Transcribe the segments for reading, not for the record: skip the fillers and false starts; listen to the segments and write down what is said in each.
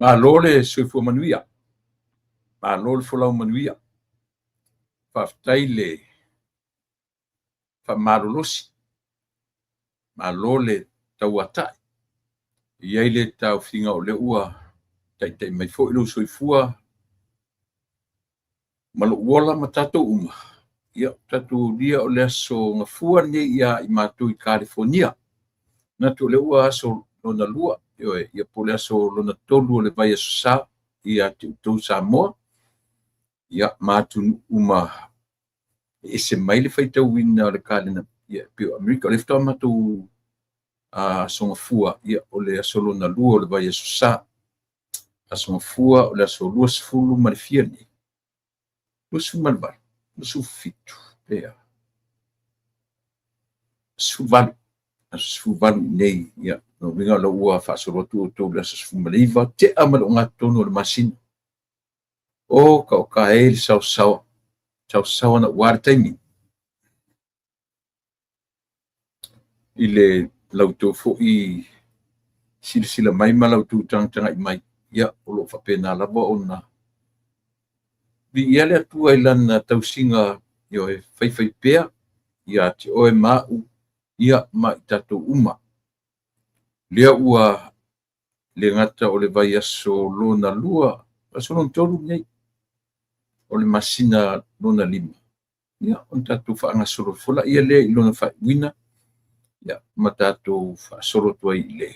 Malo le soifua manuia, malo le folau manuia. Faafetai le faamalolosi, malo le tauatai. E i ai le taofiga o lea ua taitai mai foi lou soifua ma lou ola ma tatou uma, ia tatou aulia o le aso Gafua lenei ia i matou i Kalifonia. Manatu o lea ua aso lona lua, ioe, ia po o le aso lona tolu o le vaiaso sa ia te outou Samoa, ia ma atunuu uma e ese mai le faitauina o le kalena, ia pei o Amerika. O lea faatoa matou aso Gafua, ia o le aso lona lua o le vaiaso sa. Aso Gafua o le aso 20 ma le fia lenei? 28, 27, pe a? 18, aso 18 i nei, ia, lona uiga o lea ua faasolo atu outou i le aso 19, tea ma le ogatotonu o le masina. O ka e le saosaoa, saosaoa naua le taimi. I le la outou foi silasila mai ma la outou tagatagai mai, ia, o lo o faapena lava ona viia le Atua i lana tausiga, ioe, faifaipea ia te oe ma au, ia ma i tatou uma. Lea ua le gata o le vaiaso lona lua, aso lona tolu lenei, o le masina lona lima, ia, ona tatou faagasolo foi laia lea i lona faaiuina, ia, ma tatou faasolo atu ai i le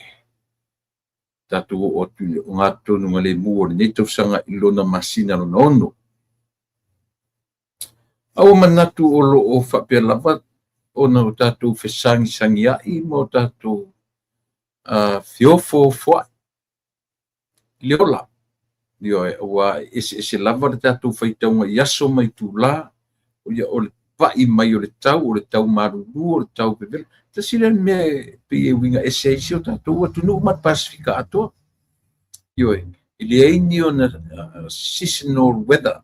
tatou oo atu i le ogatotonu lemu o lenei tausaga i lona masina lona ono. A ua manatu o lo o faapea lava ona o tatou fesagisagiai ma o tatou feofoofoai i le ola. Ioe, aua e eseese lava le tatou faitauga i aso ma itula, ia o le pai mai o le tau, o le tau malulu, o le tau vevela. Tasi lea mea e pei e uiga ese ai si o tatou atunuu ma le Pasefika atoa. Ioe, e leai ni ona seasonal weather,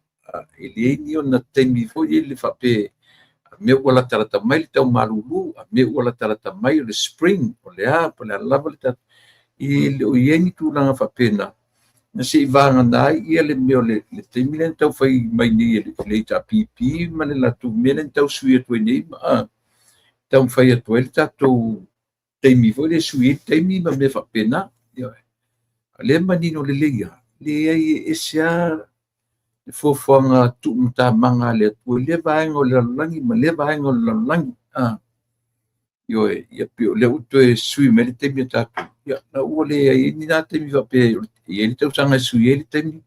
e leai ni ona taimi foi le faapea a mea ua latalata mai le tau malulu, a mea ua latalata mai o le spring, o le a, po o le a lava le tatou. E le o i ai ni tulaga faapena, na se i vagana ai ia le mea o le taimi lea na tau fai mai nei e le HRPP ma le latou mea lea na tau sui atu ai nei, ma taumafai atu ai le tatou taimi foi lea e sui ai le taimi ma mea faapena. Ioe. A o lea e manino lelei lava, leai e ese lava le fuafuaga tuumatamaga a le Atua i lea vaega o le lalolagi ma lea vaega o le lalolagi. Ioe, ia pei o lea ua toe sui mai le taimi o tatou, ia na ua leai ai ni na taimi faapea e i ai le tausaga e sui ai le taimi.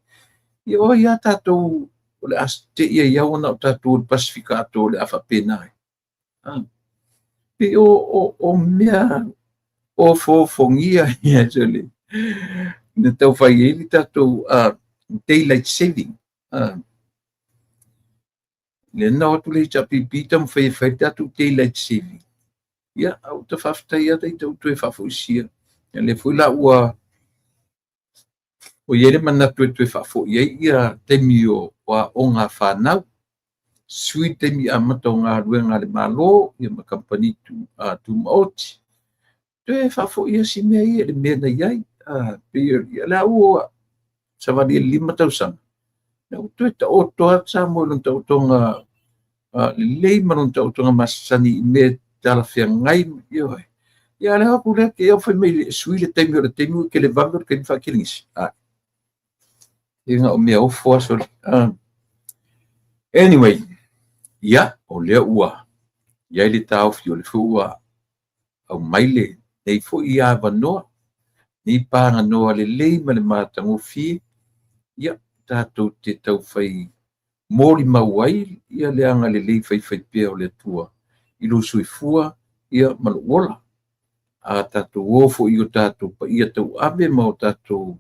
Ia o ai lava tatou o le a te i ai au ona o tatou o le Pasefika atoa o le a faapena ai. Pei o mea ofoofogia ia sole na tau fai ai le tatou daylight saving. Lea na o atu le HRPP taumafai e fai le tatou daylight saving. Ia, a ua ta faafetai lava ita ua toe faafoisia. Ia lea foi la ua i ai le manatu e toe faafoi ai ia taimi o aoga a fanau. Sui le taimi amata o galuega a le Malo ia ma kamupani tumaoti. Toe faafoi si mea ia i le mea na i ai. Pei o le a ua savali i le 5 tausaga, lea ua toe taoto lava Samoa i lona taotoga lelei ma lona taotoga masasani i mea talafeagai. Ioe. Ia a o le atu lea te i fai mai e sui le taimi o le taimi ua televave o le taimi faakelegisi. E na o mea ofo aso. Anyway, ia, o lea ua i ai le taofi o le foi ua aumai lenei foi avanoa, nei paganoa lelei ma le matagofie, ia, tatou te taufai molimau ai ia le agalelei faifaipea o le Atua i lou soifua ia ma lou ola. A tatou o foi i o tatou paia tauave ma o tatou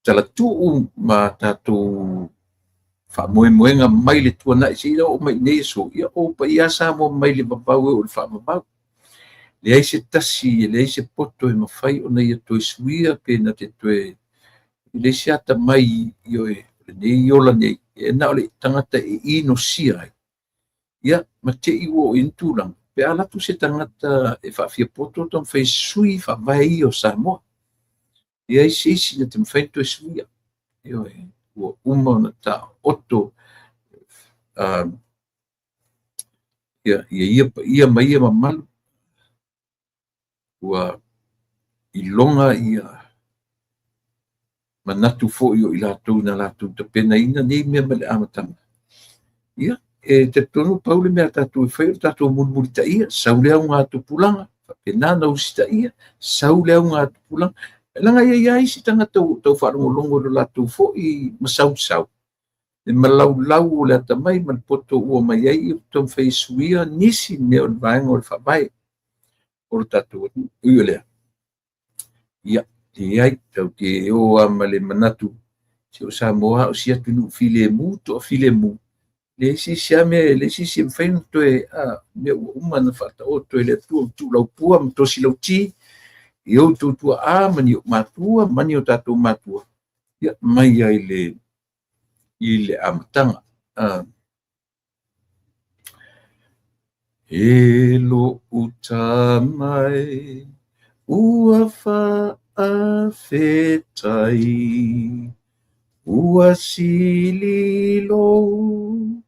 talatuu ma tatou faamoemoega mai le tuanai seia oo mai i nei aso, ia o paia Samoa mai le vavau e oo i le faavavau. Leai se tasi, leai se poto e mafai ona ia toe suia pe na te toe leai se atamai, ioe, lenei ola nei, e na o le tagata e inosia ai. Ia, ma te i ua oo i ai ni tulaga, pe a alu atu se tagata e faafiapoto taumafai e sui faavae ia o Samoa. Leai se isi na te mafai ona toe suia. Ioe, ua uma ona taoto ia ia paia ma ia mamalu. Ua iloga ia manatu foi o i latou na latou tapenaina nei mea mai le amataga. Ia, e talitonu pau le mea a tatou e fai o le tatou mulimulitaia, sau le augatupulaga, faapena ona usitaia, sau le augatupulaga. Leaga e i ai lava isi tagata ua tau faalogologo i lo latou foi masausau, le malaulau o le atamai ma le poto ua omai ai ua taumafai e suia nisi mea o le vaega o le Faavae o le tatou atunuu. Ui o lea, ia, leai, tatou te o lava ma le manatu, se o Samoa o si atunuu filemu, toafilemu, leai se isi lava mea, leai se isi e mafai ona toe, mea ua uma ona faataoto e le Atua ua tuulaupua ma tosilauti i outou tuaa ma ni ou matua ma ni o tatou matua, ia, mai lava i le amataga. E lo'u tama e ua faafetai, ua sili lou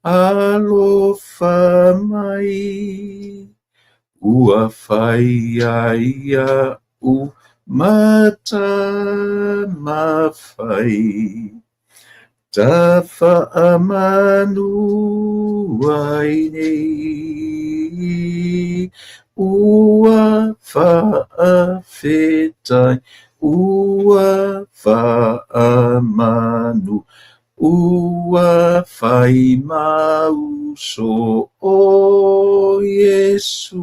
alofa mai, ua faia iaʻu ma tama fai. Tafaamanu ai nei, ua faafetai, ua faamanu, ua fai ma uso o Iesu.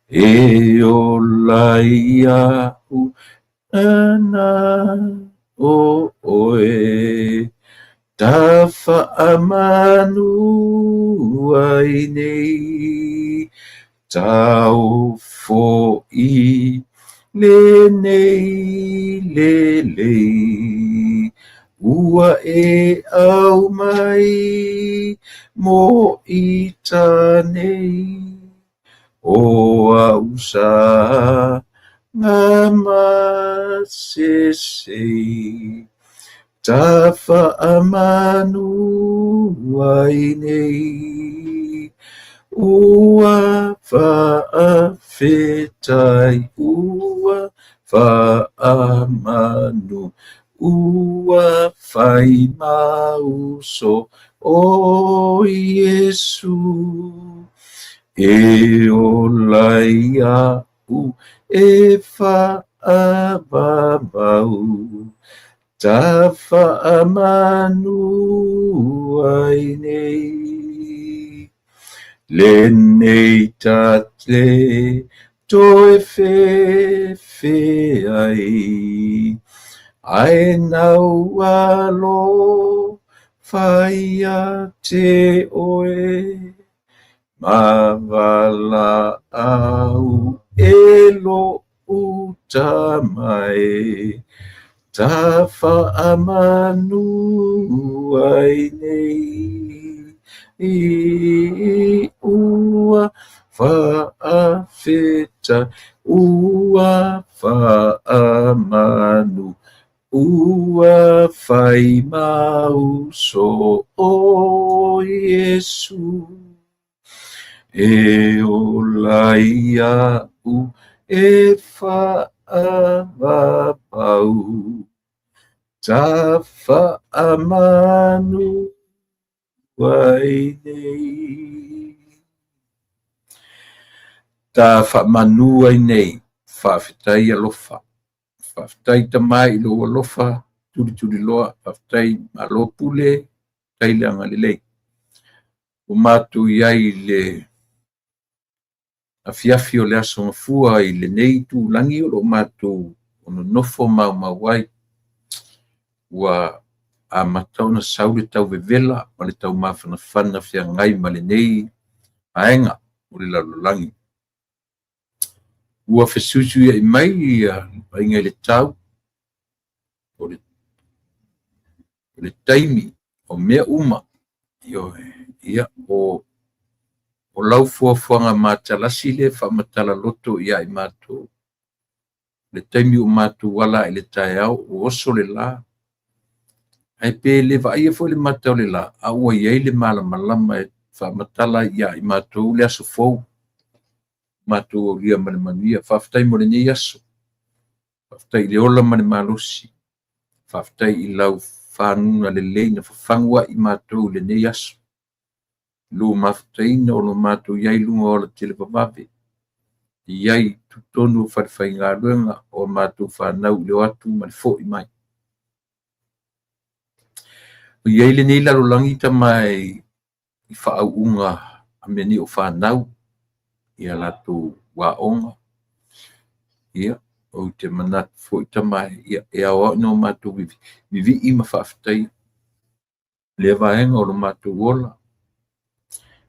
E ola iaʻu na o ʻoe, tafaamanu ai nei, taofoʻi lenei lelei, ua e aumai mo ita nei. O a'u sa masesei, tafaamanu ai nei, ua faafetai, ua faamanu, ua fai ma uso o Iesu. E ola iaʻu e faavavau, tafaamanu ai nei. Lenei ta le toe fefe ai, ae nau alofa ia te ʻoe. Ma valaau e lo'u tama e, tafaamanu ai nei. Ua faafetai, ua faamanu, ua fai ma uso o Iesu. E ola iaʻu e faavavau, tafaamanu ai nei. Tafaamanu ai nei, faafetai alofa. Faafetai Tama i lou alofa tulituliloa, faafetai malo pule, faafetai le agalelei. Ua matou i ai i le afiafi o le Aso Gafua i lenei itulagi o lo o matou nonofo maumau ai. Ua amata ona sau le tau vevela ma le tau mafanafana feagai ma lenei vaega o le lalolagi. Ua fesuisuiai mai ia vaaiga i le tau o le taimi o mea uma. Ia, o lau fuafuaga matalasi lea e faamatala loto ia i matou. Le taimi ua matou ala ai i le taeao ua oso le la, ae pe le vaaia foi le mata o le la, a ua i ai le malamalama e faamatala ai ia i matou le aso fou, matou aulia ma le manuia. Faafetai mo lenei aso. Faafetai i le ola ma le malosi. Faafetai i lau faguga lelei na fafagu ai i matou i lenei aso. Lou mafutaina o lo matou i ai i luga o alatelevavave, i ai i totonu o falefaigaluega o a matou fanau i le o atu ma le foi mai. O i ai lenei lalolagi tama i faauuga a mea nei o fanau i a latou aoga. Ia, ou te manatu foi tama e, ia, e ao ona matou vivii ma faafetaia lea vaega o lo matou ola,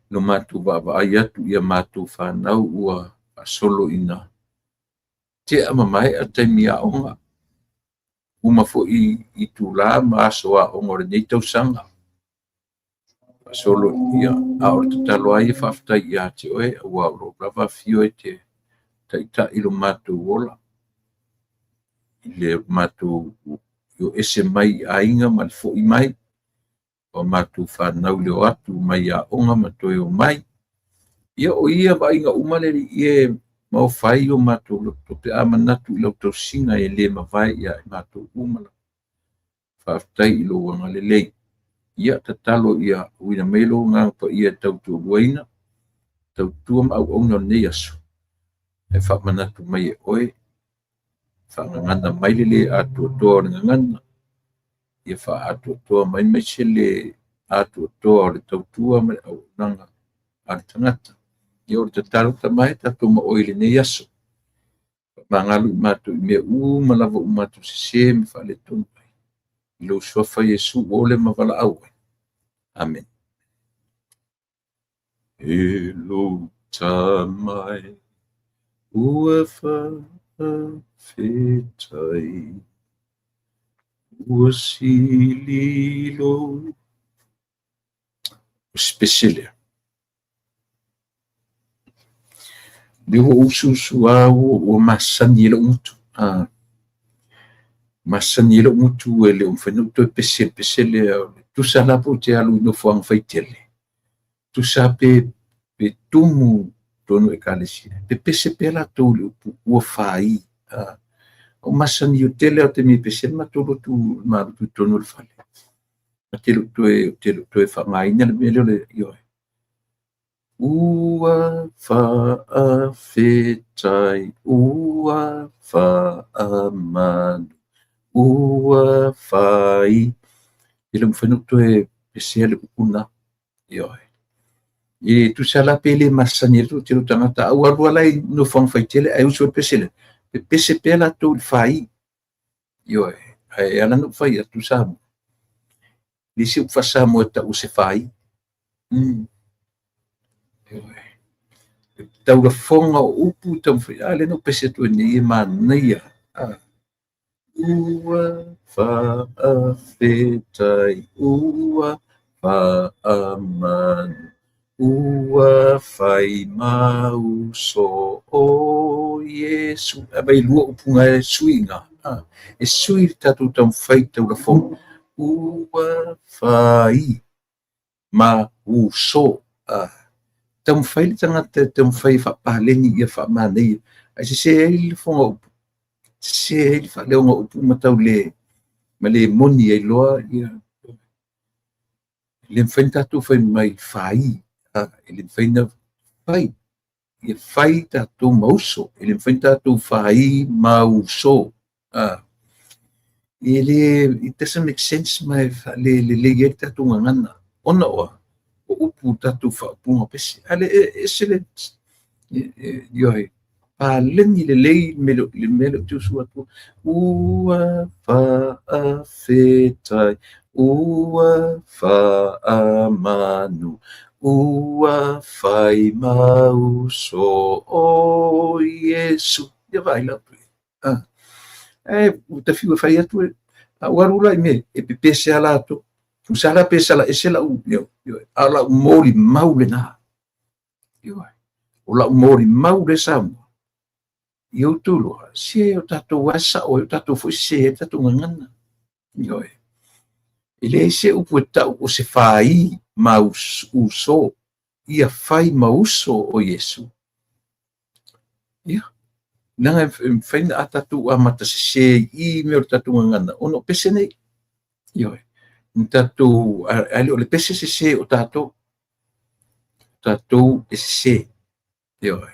lo matou vaavaai atu i a matou fanau ua faasolo ina tea ma maea taimi aoga, uma foi itula ma aso aoga o lenei tausaga. Faasolo ia, a o le tatalo lava ia faafetai ia te oe, aua o lou lava afio e te taitai lo matou ola, i le matou o ese mai i aiga ma le foi mai, o matou fanau i le o atu mai aoga ma toe o mai. Ia o ia vaaiga uma le Alii e maofa ai o matou loto pe a manatu i lau tausiga e le mavae ia i matou uma. Faafetai i lou agalelei. Ia tatalo ia auina mai lou Agaga Paia e tautoaluaina, tautua ma auauna o lenei aso, ae faamanatu mai e oe, faagagana mai le le atoatoa o le gagana, ia faaatoatoa mai mai se le atoatoa o le tautua ma le auaunaga a le tagata. Ia o le tatalo tama e tatou ma oe i lenei aso. Faamagalo i matou i mea uma lava ua matou sese ma faaletonu ai. I lou suafa Iesu ua ole ma valaau ai. Amene. E lou Tama e, ua faafetai, ua sili lou. O se pese lea. Lea ua ou usuusu lava ua masani ai lou gutu. Masani ai lou gutu e le o mafai ona ou toe pese i le pese lea. Tusa la pe ou te alu i nofoaga faitele, tusa pe tumu totonu o ekalesia, pepese pea latou i le upu ua fai. O masani o tele lava o taimi e pese ai le matou lotu, ma lotu i totonu o le fale. Ou te le o toe faaaogaina le mea lea o le ioe. Ua faafetai, ua faamanu, ua fai. E le o mafai ona ou toe pesea le upu lena. Ioe. E tusa la pe le masani ai le toatele o tagata, a ua alu lava la i nofoaga faitele ae usu ai le pese lea, pepese pea latou i le fai. Ioe. Ae ala ona ou fai atu Samoa, e leai se upu faa-Samoa e tau o se fai. Ioe. Taulafoga o upu taumafai, a lea na ou pese atu ai nei e manaia. Ua faafetai, ua faamanu, ua fai mauso o Iesu. A vai lua upu na e sui ina. E sui le tatou taumafai taulafoga. Ua fai mauso. Taumafai le tagata e taumafai e faapaleni ia faamanaia. Ae sese ai le lafoga o upu, sese ai le faaleoga o upu ma tau le, ma le moni ai loa ia. E le mafai ona tatou fai mai fai, e le mafai ona fai. Ia fai tatou ma uso, e le mafai ona tatou fai ma uso. E le, it doesn't make sense ma e faalelelei ai le tatou gagana, ona o a? O upu tatou faaupuga pese. A le ese le, ioe, paleni lelei le mea lea ou te usu atu. Ua faafetai, ua faamanu, ua fai mauso o Iesu. Ia vaai la outou. Ae ua ta fiu e fai atu, a ou alu la i mea, e pepese lava latou. Tusa la pe sala ese lau, a o lau molimau lena. Ioe. O lau molimau lea Samoa. I outou iloa, se o tatou lava e sao ai, o tatou foi e sese ai le tatou gagana. Ioe. E leai se upu e tau o se fai ma uso, ia fai ma uso o Iesu. Ia, leaga e mafai ona a tatou amata sese i i mea o le tatou gagana, ona o pese nei. Ioe. Na tatou, ae le o le pese sese o tatou. O tatou e sese. Ioe.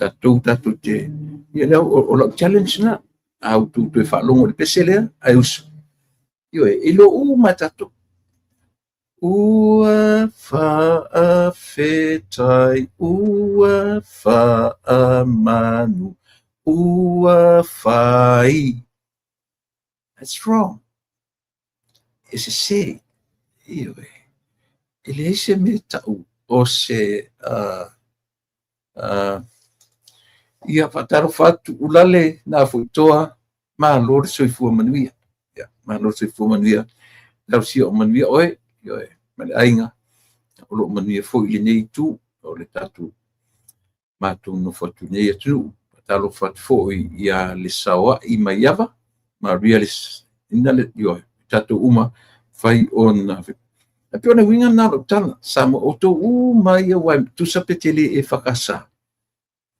Tatou tatou te, ia lea o lau challenge lena. A outou toe faalogo i le pese lea, ae usu. Ioe, e iloa uma e tatou. Ua faafetai, ua faamanu, ua fai. That's wrong. E sese. Ioe. E leai se mea e tau o se ia faatalofa atu ulale na foi toa malo le soifua manuia. Ia, malo le soifua manuia. Talosia o manuia oe, ioe, ma le aiga. O lo o manuia foi i lenei itu o le tatou matou nofo atu i lenei atunuu. Faatalofa atu foi ia le saoai mai Ava, Maria le ina le ioe, tatou uma fai ona E pei o le uiga lena o lau tala, Samoa, outou uma ia ua tusa pe te le e whakasa.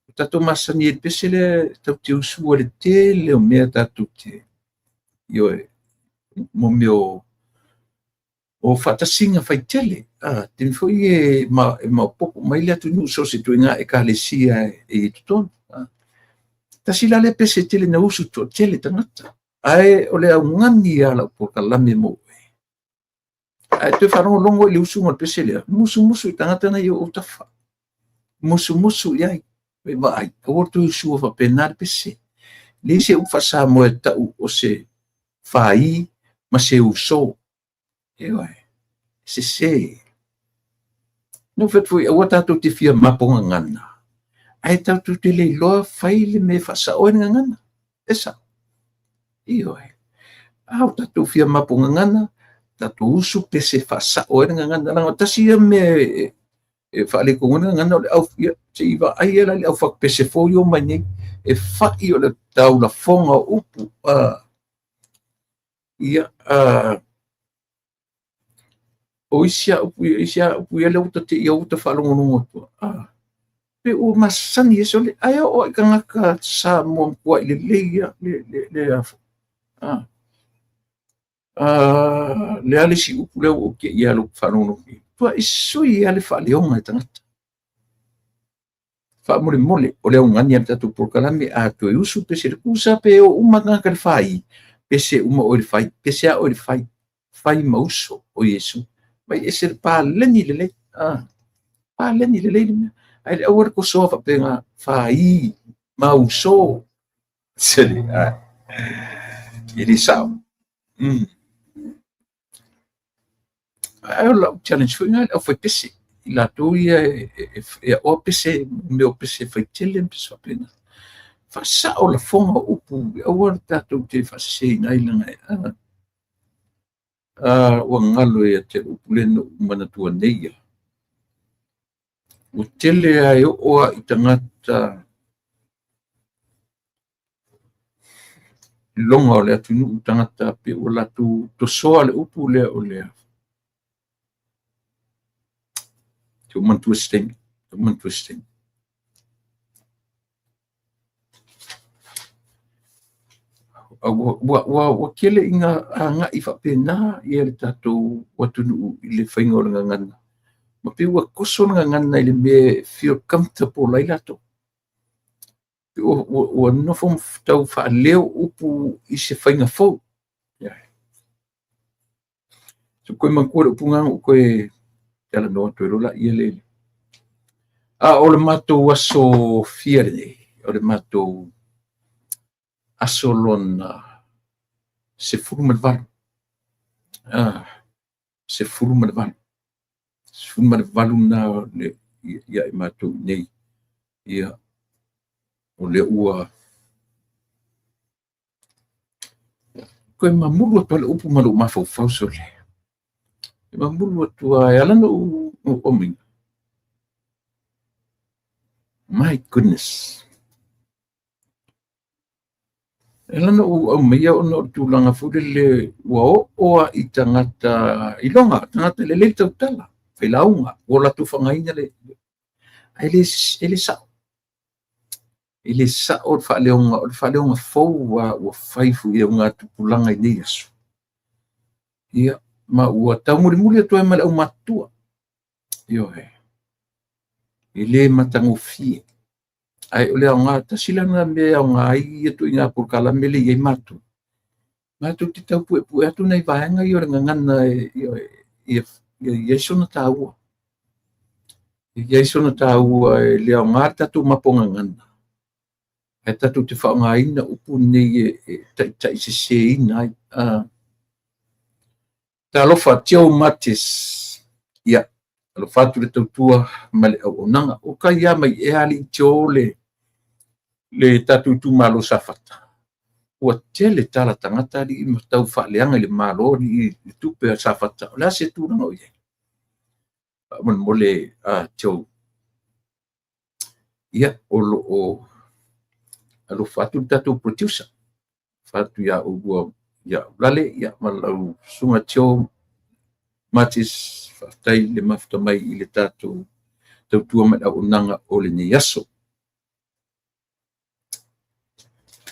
O tatou masani ai i le pese lea tatou te usua i le tele o mea tatou te, ioe, mo mea o faatasiga faitele. Taimi foi e maopoopo mai le atunuu so o se ituaiga ekalesia e i ai i totonu. Tasi la lea pese tele na usu toatele tagata. Ae o le augani ia lau polokalame mo oe. Ae toe faalogologo i le usuga o le pese lea, musumusu i tagata na i ou autafa. Musumusu i ai, e vaai, aua le toe usua faapena le pese. Leai se upu faa-Samoa e tau o se fai ma se uso. Ioe, sese. Na ou fai atu foi, aua tatou te fia mapo gagana, ae tatou te le iloa fai le mea e faasao ai le gagana. E sao. Ioe. A o tatou fia mapo gagana, tatou usu pese faasao ai le gagana. Leaga tasi ia mea e faaletonu ai le gagana o le au, ia, se i vaai la i le au pese fou ia ua omai nei, e fai o le taulafoga o upu. Ia, o isi a upu ia, isi a upu ia lea ua ta te ia ua ta faalogologo atu. Pe ua masani e sole, ae oo i tagata Samoa matuai lelei ia le afo. Le a le isi upu lea ua ou te ia lou faalogologo. Tuai sui ia le faaleoga e tagata. Faamolemole, o le augani a le tatou polokalame, a toe usu pese le tusa pe o uma tagata le fai, pese uma oe le fai, pese a oe le fai, fai ma uso o Iesu. Mai ese le paleni lelei, paleni lelei le mea. Ae le aua le kosoa faapena, fai ma uso. Sele, e le sao. Ae o lau challenge foi lena i le aufaipese, i latou ia e aoa pese, mea o pese faitele ma pese faapena. Faasao lafoga o upu, aua le tatou te faaseseina ai leaga ua galo ia te au upu lea na ou manatua nei ia. Ua tele lava e oo lava i tagata iloga o le atunuu tagata pe ua latou tosoa le upu lea o le te ou manatua se taimi, te ou manatua se taimi. Ua tele ina agai faapena ia le tatou atunuu i le faiga o le gagana. Ma pei ua toso le gagana i le mea e feel comfortable ai latou. Ua nofo tau faaleo upu i se faiga fou. So koe manatua le upu lena na ou toe talanoa atu ai loa laia le. A o le matou aso fia lenei, o le matou aso lona 18. 18. 18 na le ia i matou nei. Ia, o lea ua koe mamulu atu le upu ma lou mafaufau sole. E mamulu atu e ala na ou ominga. My goodness. E ala ona ou aumaia ona o le tulaga foi lele ua oo lava i tagata iloga, tagata lelei tautala, failauga, ua latou faaaogaina le ae le e le sao. E le sao le faaleoga, o le faaleoga fou lava ua fai foi e augatupulaga i nei aso. Ia, ma ua taumulimuli atu ai ma le aumatutua. Ioe. E le matagofie. Ae o le aoga, tasi la lena mea e aoga ai ia ituaiga polokalame lea e i ai matou, matou te tau puepue atu nai vaega ia o le gagana ioe, ia i ai sona taua. Ia i ai sona taua e le aoga le tatou mapo gagana, ae tatou te faaaogaina upu nei e taitaiseseina ai. Talofa Joe Matis. Ia, alofa atu le tautua ma le auaunaga. O kai lava mai ea alii Joe le, le tatou itumalo Safata. Ua tele tala tagata alii ma tau faaleaga i le Malo alii i tupe a Safata. O le a se tulaga o i ai? Faamolemole Joe. Ia, o lo o alofa atu le tatou producer. Alofa atu ia oulua ia Lale ia ma lau susuga Joe Matis, faafetai le mafuta mai i le tatou tautua ma le auaunaga o lenei aso.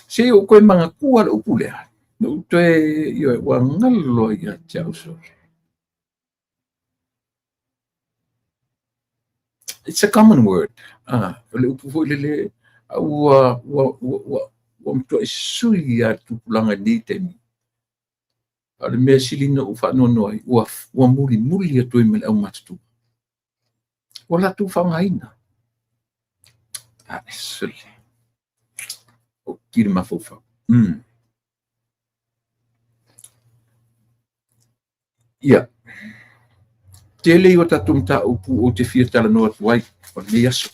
Se i ou toe manatua le upu lea, na ou toe, ioe, ua galo ia te au sole. It's a common word. Ah, o le upu foi lele, ua, ua, ua, ua, ua matuai sui lava le tupulaga i lenei taimi. A o le mea sili ona ou faanoanoa ai, ua, ua mulimuli atu ai ma le aumatutua. Ua latou faaaogaina. Ah, sole. O ki le mafaufau. Ia. Tele ia o tatou mataupu ou te fia talanoa atu ai o lenei aso.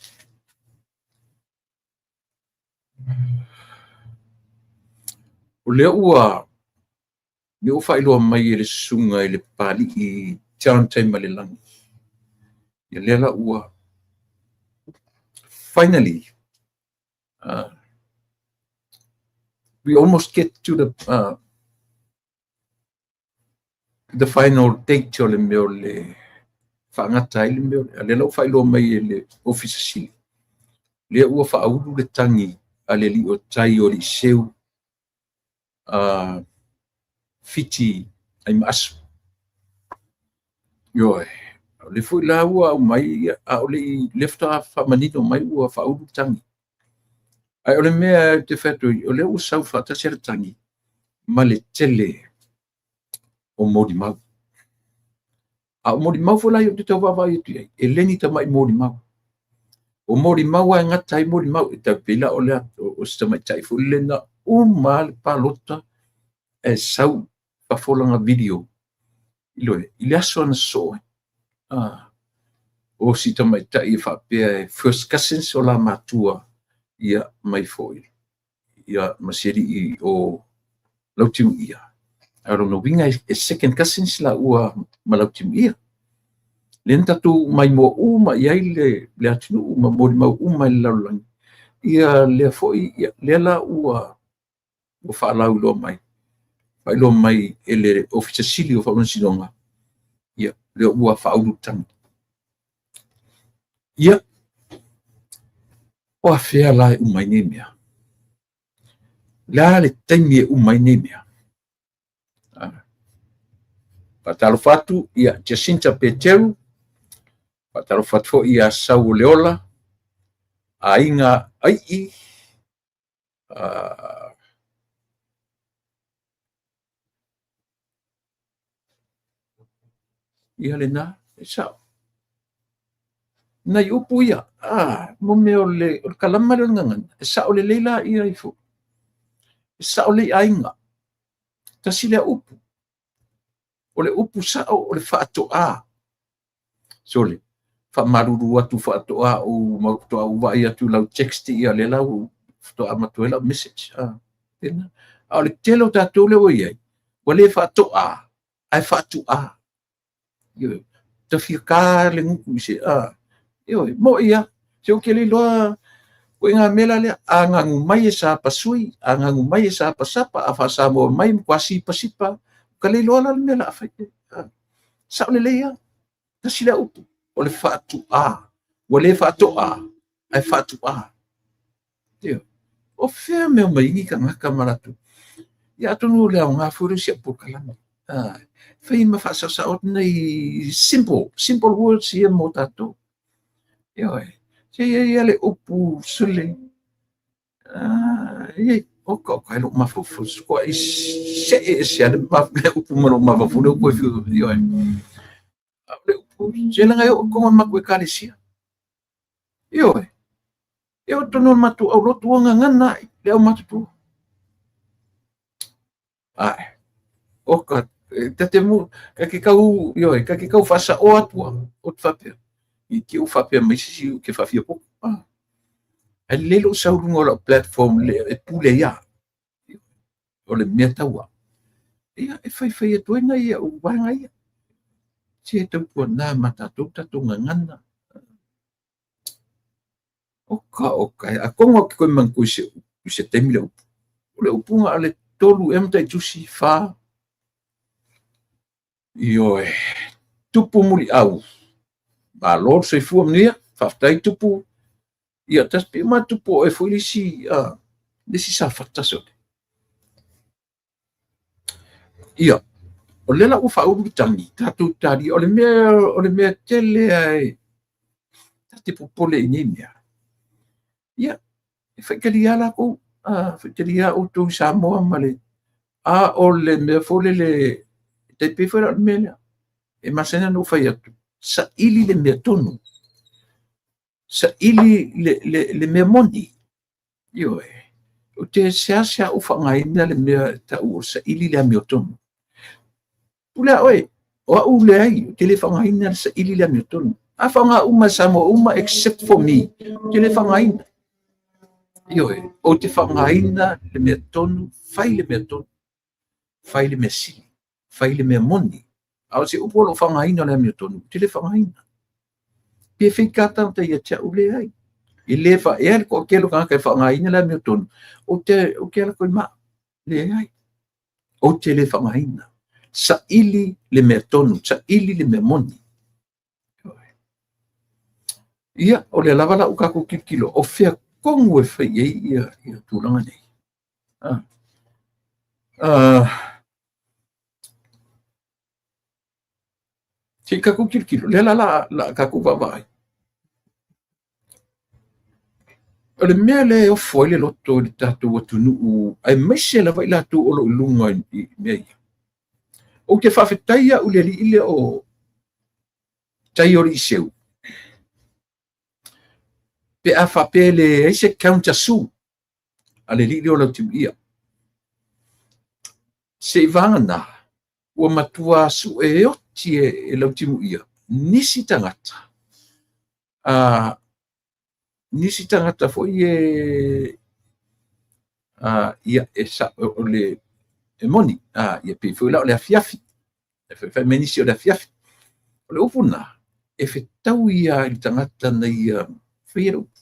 O lea ua lea ua faailoa mai e le susuga i le Papalii John Taimalelagi. Ia lea la ua finally we almost get to the final date o le mea o le faagata ai le mea o lea la ua faailoa mai e le Ofisa Sili. Lea ua faaulu le tagi a le alii o tai o Aliiseu Fiti Aimaasu. Ioe, o lea foi la ua aumai, a o le i, lea faatoa faamanino mai ua faaulu le tagi. Ae o le mea ou te fai atu ai, o lea ua sau faatasi le tagi ma le tele o molimau. A o molimau foi la ia ou te tau vaavaai atu i ai, e le ni tamai molimau. O molimau lava e gata ai molimau, e tai pei la o le o se tamaitai foi lele na uma lava le palota ae sau fafo lana video i le aso na sosoo ai. Ah, o si tamaitai e faapea e first cousins o la matua ia mai foi ia ma si alii o Lautimuia. A o lona uiga e second cousins la ua ma Lautimuia. Lea na tatou maimoa uma i ai le atunuu ma molimau uma i le lalolagi. Ia lea foi, ia, lea la ua ua faalauiloa mai, faailoa mai e le Ofisa Sili o Faamasinoga, ia, lea ua faaulu tagi. Ia, o afea la e uma ai nei mea? Le a le taimi e uma ai nei mea? Faatalofa atu ia Jacinta Peteru, faatalofa atu foi ia Sau o Leola, Aiga Aii, ia lena, e sao. Nai upu ia, mo mea o le kalama lea o le gagana, e sao lelei la ia ifo. E sao lelei aiga. Tasi lea upu. O le upu sao o le faatoa. Sole, faamalulu atu faatoa ou faatoa ou vaai atu i lau text ia lea la ua faatoa amata ai lau message. Tena. A o le tele o tatou lea ua i ai, ua le faatoa, ae faatuā. Ioe, ta fia ta le gutu i se, ioe, mo'i lava. Se ou te le iloa Ituaiga mea la lea, a gagu mai e sapasui, a gagu mai e sapasapa, a faasamoa mai e matua sipasipa lava. Ua ta le iloa la le mea o le a fai. Sao lelei lava. Tasi lea upu, o le faatuā. Ua le faatoā, ae faatuā. O fea mea omai ai nei tagata ma latou. Ia atonu o le aoga foi lea o si au polokalame. Fai ma faasaosao atu nai simple, simple words ia mo tatou. Ioe. Se i ai lava le upu sole. Oka oka e lou mafaufau toai see ese lava le upu ma lou mafaufau lea ua toe fiu. Ioe. A o le upu, se leaga e oo i totonu o le matou ekalesia. Ioe. E oo i totonu o le matou aulotu ua gagana ai le aumatutua. Ae, oka, ta te mu, ta te tau, ioe, ta te tau faasaoa atu au, ou te faapea, i te i ua faapea mai se isi ou te faafiapoto. Ae lelei lou sau i luga o lau platform le e pule ai au, o le mea taua. Ia, e faifai atu ai nai au vaega ia. Se tautuana ma tatou tatou gagana. Oka oka, atonu ou te toe manatua i se i se taimi le upu. O le upu na o le 3 ea mataitusi, 4. Ioe, tupu muliau. Malo le soifua manuia, faafetai tupu. Ia, tas pe ma tupu o oe foi le isi, le isi safata sole. Ia, o lea la ua faaulu le tagi, tatou talia, o le mea tele lava e ta te popole i nei mea. Ia, e faitalia lava latou, faitalia lava outou i Samoa ma le... A o le mea foi lele, e tai pei foi la o le mea lea, e masani ona ou fai atu, saili le mea tonu, saili le mea moni. Ioe, ou te seasea ou faaaogaina le mea e tau o le saili le amiotonu. Pule a oe, o au leai, ou te le faaaogaina le saili le amiotonu. A faaaoga uma e Samoa uma except for me, ou te le faaaogaina. Ioe, ou te faaaogaina le mea tonu, fai le mea tonu, fai le mea sili, fai le mea moni. A o se upu o lo o faaaogaina o le amiotonu, ou te le faaaogaina. Pe fake lava tagata ia te au, leai. E le faaea le toatele o tagata e faaaogaina le amiotonu, ou te alu atu i maa. Leai. Ou te le faaaogaina. Saili le mea tonu, saili le mea moni. Ia, o lea lava la ua tatou tilotilo, o fea tonu e fai i ai ia tulaga nei. Se i tatou tilotilo, lea la la tatou vaavaai. O le mea lea e ofo ai le loto i le tatou atunuu, aemaise lava i latou o lo o i luga i mea ia. Ou te faafetai au i le alii lea o Taioliiseu, pe a faapea e leai se counter sue a le alii lea o Lautimuia. Seivagana ua matua sue oti e Lautimuia nisi tagata, nisi tagata foi e ia e sa, o le e moni, ia pei foi la o le afiafi, e fai mai nisi o le afiafi. O le upu na, e fetau ia i le tagata na ia faia le upu.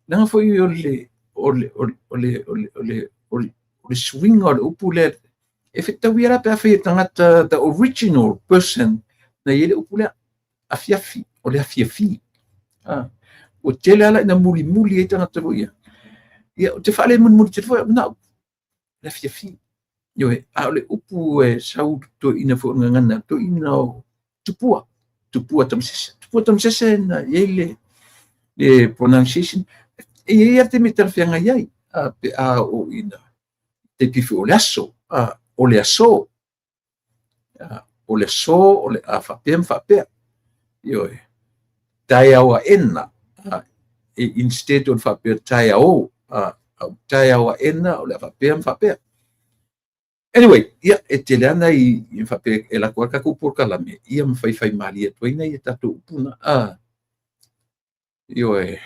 Leaga foi o le o le o le o le o le o le o le suiga o le upu lea, e fetau ia la pe a fai e tagata the original person na i ai le upu lea, afiafi, o le afiafi. Ua tele lava la ina mulimuli ai tagata foi ia. Ia, ou te faalemulimuli tele foi au na upu, le afiafi. Ioe, a o le upu e sau toeaina foi o le gagana, toeaina o Tupua, Tupua Tamasese. Tupua Tamasese na i ai le pronunciation, e i ai lava le taimi e talafeagai ai, pe a oo ina tai pei foi o le aso, o le aso, o le aso, o le a faapea ma faapea. Ioe, taeao aena, instead o le faapea taeao, taeao aena o le a faapea ma faapea. Anyway, ia, e tele lava nai faapea e lako ai le tatou polokalame, ia ma faifai malie atu ai nai a tatou upu na. Ioe,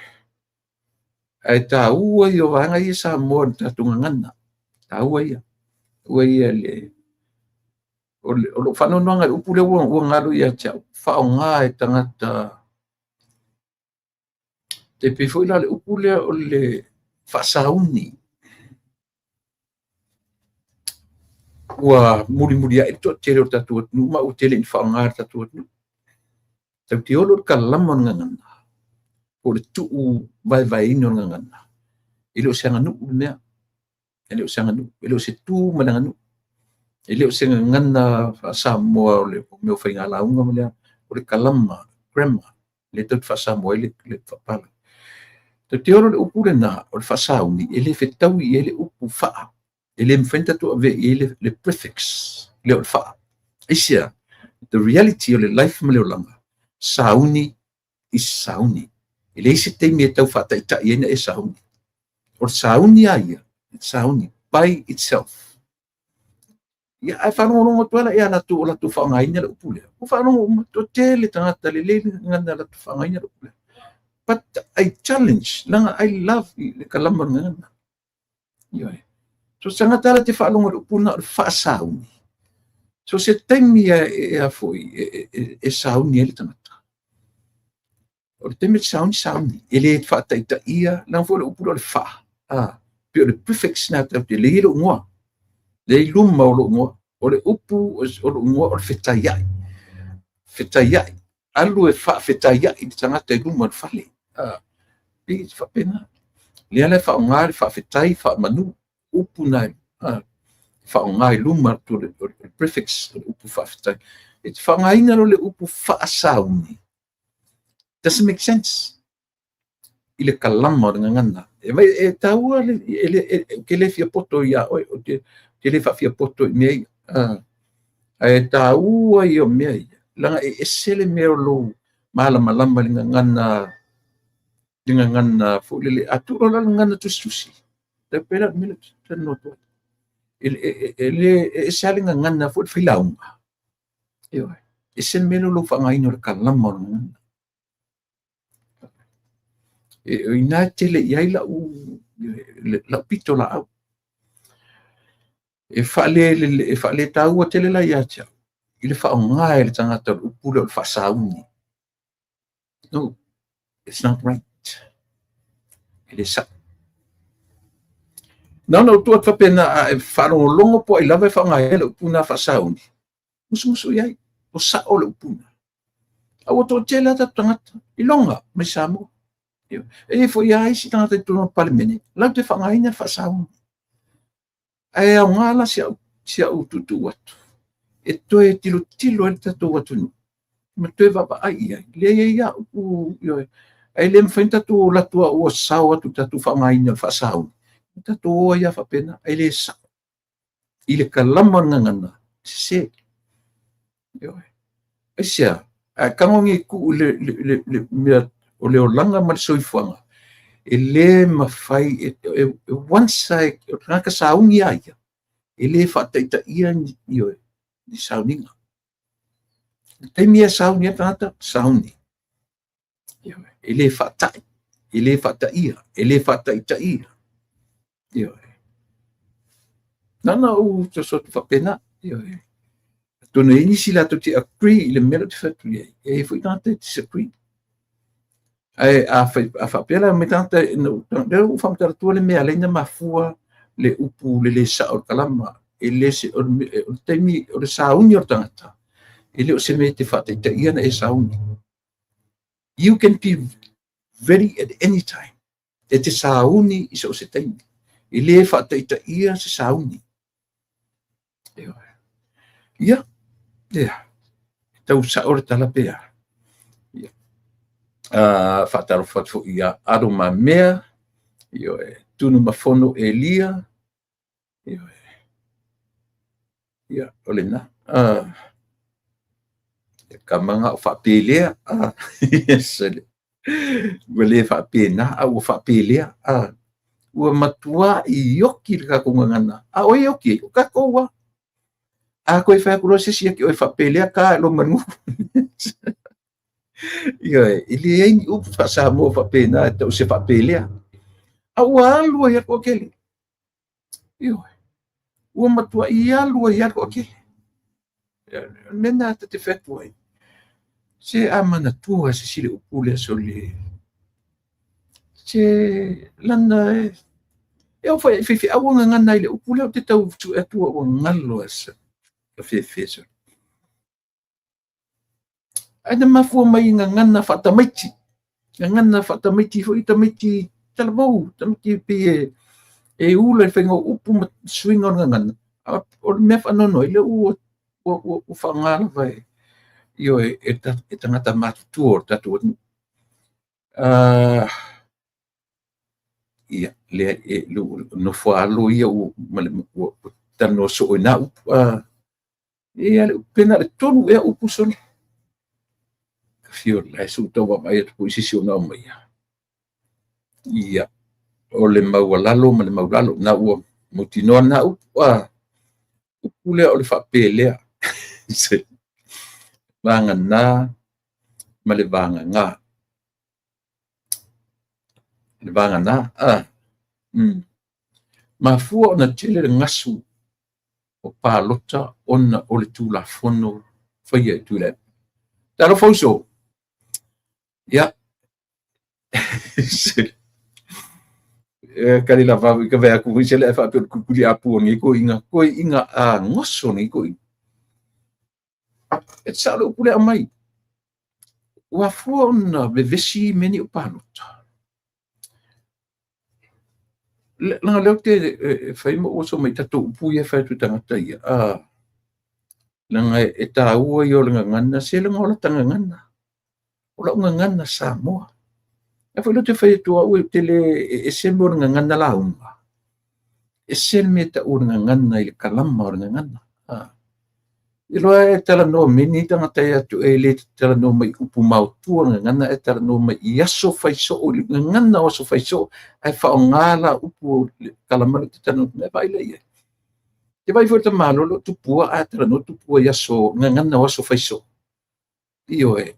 ae taua ia o vaega ia Samoa i le tatou gagana. Taua ia. Taua ia le o lou faanoanoaga i le upu lea ua galo ia te au, faaaoga e tagata Tai pei foi la o le upu lea o le faasauni. Ua mulimuliai le toatele o le tatou atunuu ma ua tele ina faaaoga e le tatou atunuu. Tatou te olo i le kalama o le gagana, po o le tuu vaevaeina o le gagana, e le o se aganuu le mea. E le o se aganuu, e le o se tu ma le aganuu. E le o se gagana faa-Samoa o le mea o faigalauga ma le o le kalama, grammar, lea tatou te faa-Samoa ai le faapalagi. Tatou te olo i le upu lena o le faasauni, e le fetaui i ai le upu faa. E le mafai ona tatou avea i ai le prefix lea o le faa. Aisea? The reality o le life ma le olaga, sauni is sauni. E leai se taimi e tau faataitai ai na e sauni. O le sauni lava ia, sauni by itself. Ia, ae faalogologo atu lava la ia latou o latou faaaogaina le upu lea. Ua faalogo uma, toatele tagata lelei le gagana latou faaaogaina le upu lea. But I challenge, leaga I love le kalama o le gagana. Ioe. So se tagata la te faalogo i le upu lena o le faasauni, so se taimi e foi e sauni ai le tagata. O le taimi e sauni, sauni. E le faataitaia, leaga foi o le upu lea o le faa, pei o le prefix na tatou te leai lou igoa. Leai luma o lou igoa. O le upu o lou igoa o le fetaiai. Fetaiai. Alu e faafetaiai le tagata i luma o le fale. Pei e faapena. Lea la e faaaoga le faafetai, faamanu, upu na e faaaoga i luma atu o le prefix o le upu faafetai. E te faaaogaina loa le upu faasauni, doesn't make sense i le kalama o le gagana. E vai e taua le e ke le fia poto ia oe, o te te le faafia poto i mea ia. Ae taua ia o mea ia, leaga e ese le mea o lou malamalama i le gagana, le gagana foi lele, a tuu loa la le gagana tusitusi, tai pei la o le mea lea ou te talanoa atu ai. E le e ese lava le gagana foi le failauga. Ioe. Ese le mea lea o lou faaaogaina o le kalama o le gagana. E ina e tele i ai lau pito laau. E faaletaua tele la ia te au i le faaaoga e le tagata o le upu lea o le faasauni. No, it's not right. E le sao. Na ona ou tuu atu faapena, a e faalogologo po o ai lava e faaaoga ai le upu na faasauni, musumusu i ai, o sao le upu na. A ua toatele lava tatou tagata, iloga mai Samoa. E i ai foi lava isi tagata i totonu o le Palemene, latou te faaaogaina le faasauni. Ae aoga la si au tuutuu atu, e toe tilotilo ai le tatou atunuu, ma toe vaavaai i ai. Leai ai lava upu, ioe. Ae le mafai ona tatou o latou ua sao atu i le tatou faaaogaina o le faasauni. Tatou o ai lava faapena, ae le sao. I le kalama o le gagana, sese. Ioe. Aisea, ae tago nei tuu i le mea o le olaga ma le soifuaga, e le mafai, e once ai, o le tagata sauni lava ia, e le faataitaia ioe, ni sauniga. O le taimi e sauni ai le tagata, sauni. Ioe. E le faatai, e le faataia, e le faataitaia. Ioe. Na ona ou fesoasoani atu faapena. Ioe. Atonu e i ai nisi latou te agree i le mea lea ou te fai atu i ai, e i ai foi tagata e disagree. Ae a faapea la mai tagata, lea ua faamatala atu le mea e ala ai ona mafua le upu le le sao o le kalama. E le se, o le taimi o le sauni o le tagata, e le o se mea e te faataitaia na e sauni. You can be ready at any time. E te sauni i so o se taimi. E le faataitaia se sauni. Ia, ia, tau sao le tala pe a. Ia. Faatalofa atu foi ia Ado Mamea, ioe, Tunumafono Elia, ioe. Ia, o lena. Kama o faapelea. Yes, ua le faapena, a ua faapelea. Ua matua ioki le tatou gagana. A o ai e oki ai? O tatou lava. A toe fai atu loa se isi ia te oe faapelea ta e lou manu. Ioe, e leai ni upu faa-Samoa faapena e tau se faapelea. A ua alu ai lava le toatele. Ioe, ua matuai alu ai lava le toatele. O le mea lena ta te fai atu ai, se a manatua e se isi le upu lea sole. Se lana e oo foi i faifeau ua gagana ai le upu lea ou te tau sue atu ua galo e se fefe sole. Ae na mafua mai i gagana faatamaiti. Gagana faatamaiti foi tamaiti talavou, tamaiti pei e ula i le faiga o upu ma suiga o le gagana. O le mea faanoanoa ai lea ua faaaoga lava e ioe e tagata matutua o le tatou atunuu. Ia, lea e nofo alo ia ua talanoa soo i na upu. E pe na o le 3 ea upu sole. Fio la e su tau vaavaai atu foi se isi o na aumaia. Ia, o le maualalo ma le maulalo. Na ua mautinoa na upu. Upu lea o le faapelea. Vagana ma le vagaga. Le vagana. Mafua ona tele le gasu o palota ona o le Tulafono faia e Tuilaepa. Talofa uso. Ia. E kali lava i ka vea ku se le fa pe ku li apu ngi ko inga ko inga a ngoso ngi ko inga. E sa le upu le mai. Ua fua ona vevesi meni o palota. Langa leo te fai mo o so mai tatou upu ia fai atu tagata ia. Langa e tāua i o le gagana, se langa o la tagagana. O lau gagana Samoa. E foi lo te fai atu au e tele e se mo le gagana lauga. E se le mea tau o le gagana i le kalama o le gagana. I loa e talanoa meni tagata e atu e le talanoa mai upu maotua le gagana e talanoa mai i aso fai soo, i le gagana o aso fai soo, ae faaaoga la upu le kalama le te talanoa mai vai le ia. Te vai foi te malo lo tupua a talanoa tupua i aso gagana o aso fai soo. Ioe,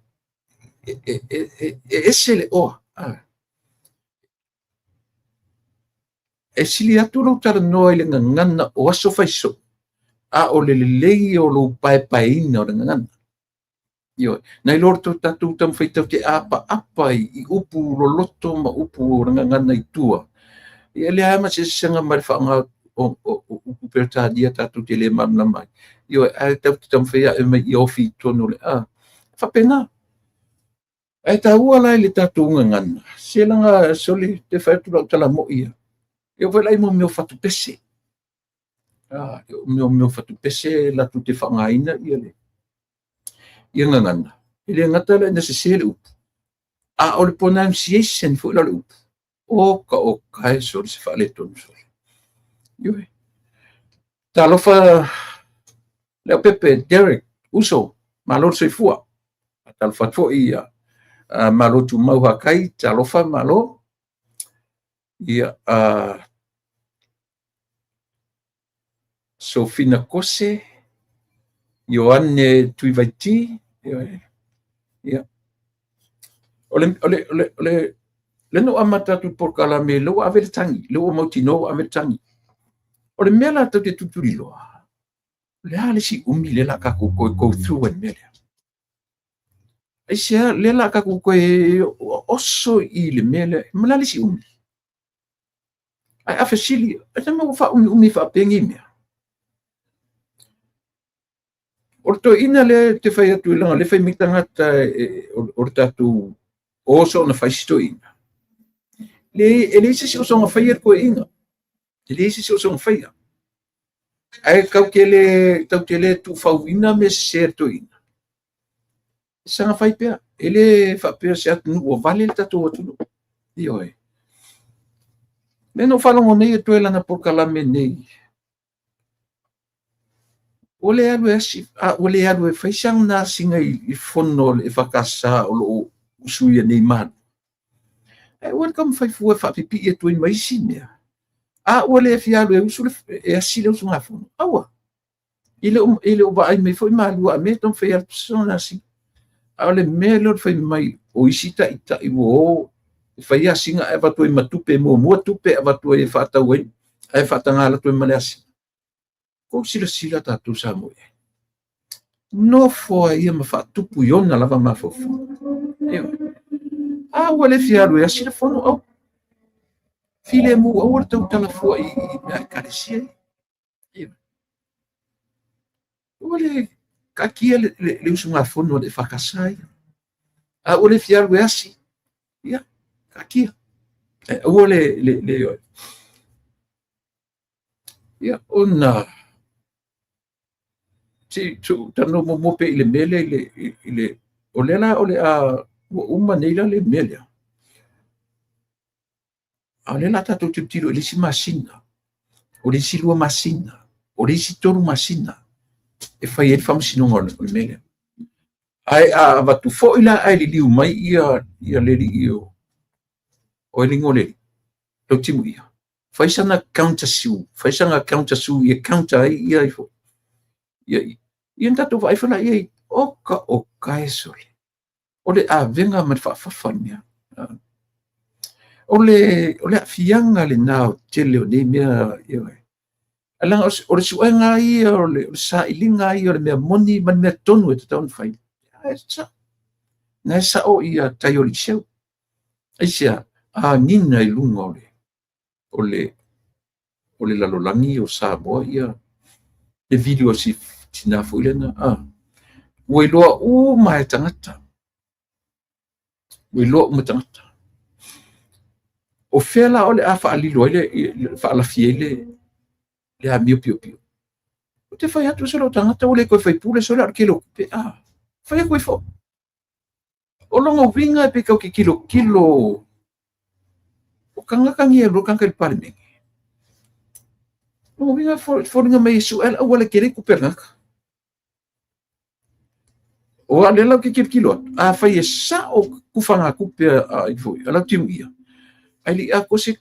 e ese le oa. E sili atu lou talanoa i le gagana o aso fai soo, a o le lelei o lou paepaeina o le gagana. Ioe, nai lo le tatou taumafai tatou te apaapa i upu loloto ma upu o le gagana i tua. Ia le a ma se sesega ma le faaaoga o upu Peretania tatou te le malamalama ai. Ioe, ae tatou te taumafai ae mai i ofi i totonu o le faapena. Ae taua la i le tatou gagana, se langa sole te fai atu lau tala moi ia. E oo foi la i mea o fatupese. O mea o fatupese latou te faaaogaina ia le ia gagana. E le gata la ina sese le upu, a o le pronunciation foi la o le upu. O ka o kae sole se faaletonu sole. Ioe. Talofa Leaupepe, Derek, uso, malo le soifua. Talofa atu foi ia malo tumau Hakai, talofa malo. Ia, Sofina Kose, Ioane Tuivaiti, ia. O le le no amata atu polokalame le ua ave le tagi, le ua mautinoa ua ave le tagi. O le mea la tatou te tutuliloa, le a le si umi le la tatou koe go through ai le mea lea. Ai sea le la tatou koe oso i le mea lea, ma le a le si umi. Ai a fesili, ai nama ua faaumiumi faapenei mea. O le toeaina lea te fai atu i langa le fai mai tagata o le tatou oso ona fai si toeaina. Le e leai se isi o soona faia le toeaina. E leai se isi o soona faia. Ae tau te le tuufauina mea sese a le toeaina. Saga fai pea. E le faapea se atunuu ua vale le tatou atunuu. Ioe. Le no faalogo nei e toe lana polokalame nei. Ua le alu e asi, ua le alu e fai sana asiga i fono le EFKS o loo usuia nei malu. Ae ua le taumafai fua e faapipii atu ai ma isi mea. A ua le fia alu e usu e asi le usugafono. Aua. I le o vaai mai foi malua a mea taumafai atu sana asiga. A o le mea lea o le fai mai o isi taitai ua o e fai asiga ae avatu ai ma tupe muamua tupe avatu ai e faatau ai ae faataga atu ai ma le asiga. Kou silasila tatou Samoa i ai. Nofo ai ia ma faatupu i ona lava mafaufau. A ua le fia alu e asi le fono au. Filemu, aua le tautala fua i mea ekalesia ia. Ua le taatia le usugafono a le EFKS ia. A ua le fia alu e asi, ia, taatia. Ae aua le ia, ona se i talanoa muamua pea i le mea lea i le o lea la o le a ua uma nei la le mea lea. A o lea la tatou tilotilo i le isi masina, o le isi 2 masina, o le isi 3 masina e fai ai le faamasinoga o le mea lea. Ae a avatu foi la ae liliu mai ia le alii o le igoa o le alii, Lautimuia, fai sana counter sue, fai sana counter sue ia counter ai ia ifo. Ia ia tatou vaai foi la i ai, oka oka e sole. O le avega ma le faafafa le mea. O le aafiaga lena o tele o nei mea, leaga o le suega ia, o le sailiga ia o le mea moni ma le mea tonu e tatau ona fai. Na e sao ia tai o Liceu. Aisea, agiga i luga o le lalolagi o Samoa ia le video si tina foi lena. Ua iloa uma e tagata. Ua iloa uma tagata. O fea la o le a faalilo ai le faalafi ai le amio piopio. O te fai atu se lou tagata ua le toe faipule sole o le tele o tupe. Fai atu ai foi. O lona uiga e pei tau te tilotilo o tagata nei e lua tagata i le Palemene. O lona uiga foliga mai e sue le auala e tele ai tupe a le tagata. O a lea lau te tilotilo atu, a fai e sao tufaga tupe a ifo a Lautimuia, ae le i atoa se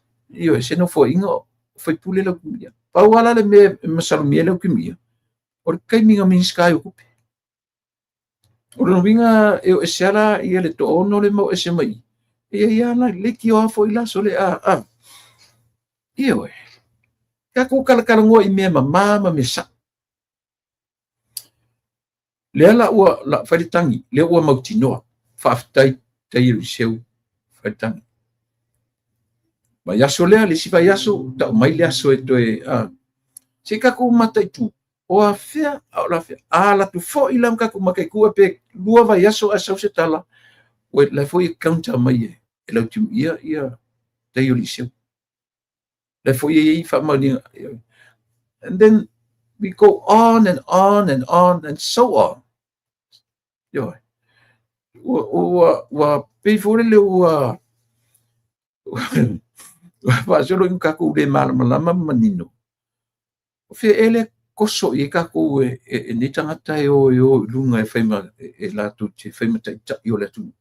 se nofoaiga o faipule Lautimuia. Pau lava la le mea e masalomia Lautimuia, o le taimi na Minisita ai o tupe. O lona uiga e o ese ala ia le toaono le ma o ese mai. Ia ia la leitioa foi la sole a. Ioe. Tatou talatalanoa i mea mamā ma mea sao. Lea la ua la fai le tagi, lea ua mautinoa. Faafetai tai e Liceu fai le tagi. Vaiaso lea, le isi vaiaso, tau mai le aso e toe se i tatou mataitu. O a fea, a o la fea. A la tu foi la tatou mataitu e pe 2 vaiaso ae sau se tala. Ua la foi e counter mai e Lautimuia ia tai o Liceu. La foi e i faamaoniga. And then we go on and on and on and so on. Ioe. Ua pei foi lele ua faasolo ina tatou le malamalama ma manino. O fea e le koso i ai tatou e nei tagata e o e o i luga e fai ma e latou te fai ma taitai o le atunuu.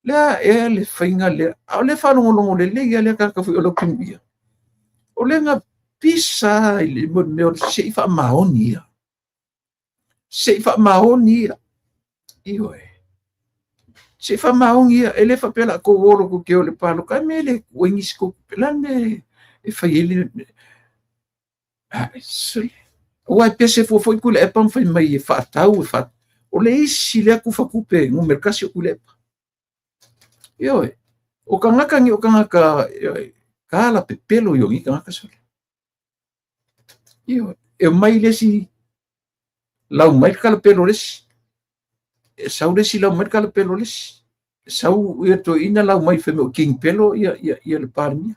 Lea e le faiga lea, a o le faalogologo lelei ia lea tagata foi o Lautimuia. O lea na pisa i le mea o le se i faamaoni ia. Se i faamaoni ia. Ioe. Se i faamaoni ia. E le faapea la kou olo kou te o le paloka. Ai me le kuai nisi kou tupe. La me e fai ai le... Aua e pese fua foi Tuilaepa ma fai mai e faatau e faatau. O le isi lea tufatupe numera 1 o Tuilaepa. Ioe. O tagata ni o tagata ioe, tala pepelo i o ni tagata sole. Ioe. E mai le isi lau mai le kalapelo le isi. E sau le isi lau mai le kalapelo le isi. E sau ia toeaina lau mai fai mai o King Pelo ia le Palemia.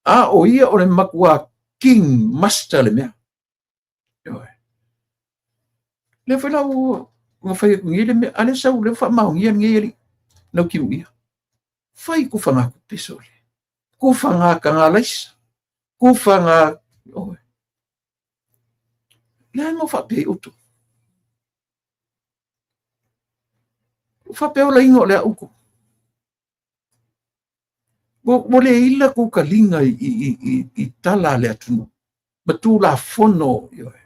A o ia o le matua King Master le mea. Ioe. Lea foi la ua fai atu nei le mea, a lea sau lea faamaonia lenei alii Lautimuia. Fai tufaga tupe sole. Tufaga tagalaisa. Tufaga ioe. Le mau faapea ai outou. O faapea o laina o le au. Ua le ila kou kaliga i tala a le atunuu. Ma tulafono ioe.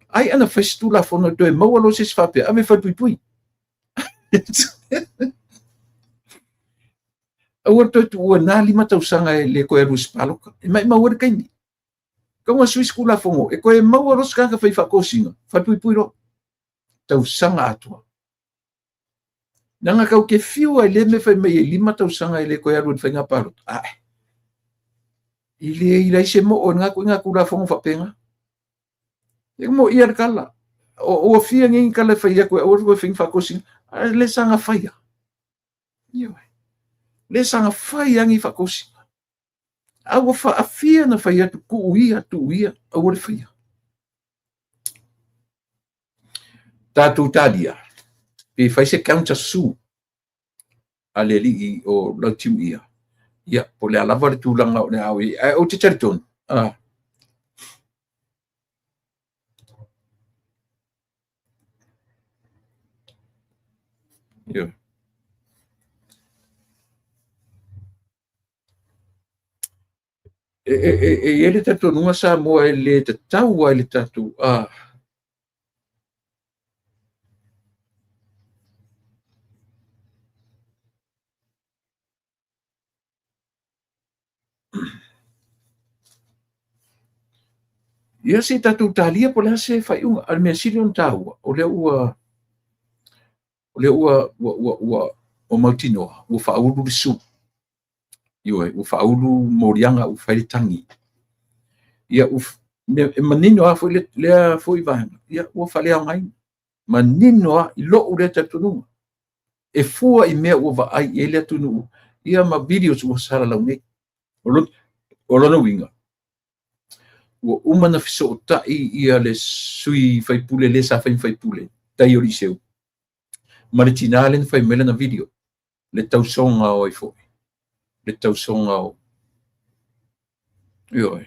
Ai ana fai se tulafono e toe maua loa se isi faapea, ave falepuipui. Aua le toe tuua na 5 tausaga e le toe alu i se paloka. E maumau ai le taimi. Tau sui se tulafono e toe maua loa se tagata fai faatosina, falepuipui loa. Tausaga atoa. Leaga tatou te fiu ai i lea mea fai mai e 5 tausaga e le toe alu i le faiga palota. Ae, e leai se moo i lena ituaiga Tulafono faapena. E moia le tala. Ua fia nei ni tala e fai atu e aua le toe fai ni faatosina, ae le saga faia. Ioe. Le saga fai lava ni faatosina. A ua faafia na fai atu, tuu ia, tuu ia, aua le faia. Tatou talia, pe fai se counter sue a le alii o Lautimuia, ia, po o le a lava le tulaga o le a oo i ai. Ae ou te talitonu, ioe. E i ai le talitonuga Samoa e le tatau ai le tatou Ia se i tatou talia po o le a se faaiuga. A o le mea sili ona taua, o lea ua o lea ua ua ua ua ua mautinoa ua faaulu le sue. Ioe, ua faaulu moliaga ua fai le tagi. Ia ua e manino lava foi lea foi vaega, ia ua faaleaogaina. Manino lava i lou lea talitonuga. E fua i mea ua vaai i ai le atunuu, ia ma videos ua salalau nei. O lona uiga, ua uma ona fesootai ia le sui faipule le sa fai ma faipule, tai o Liseu, ma le tinā lea na fai mai lana video, le tausoga o ai foi, le tausoga o... Ioe.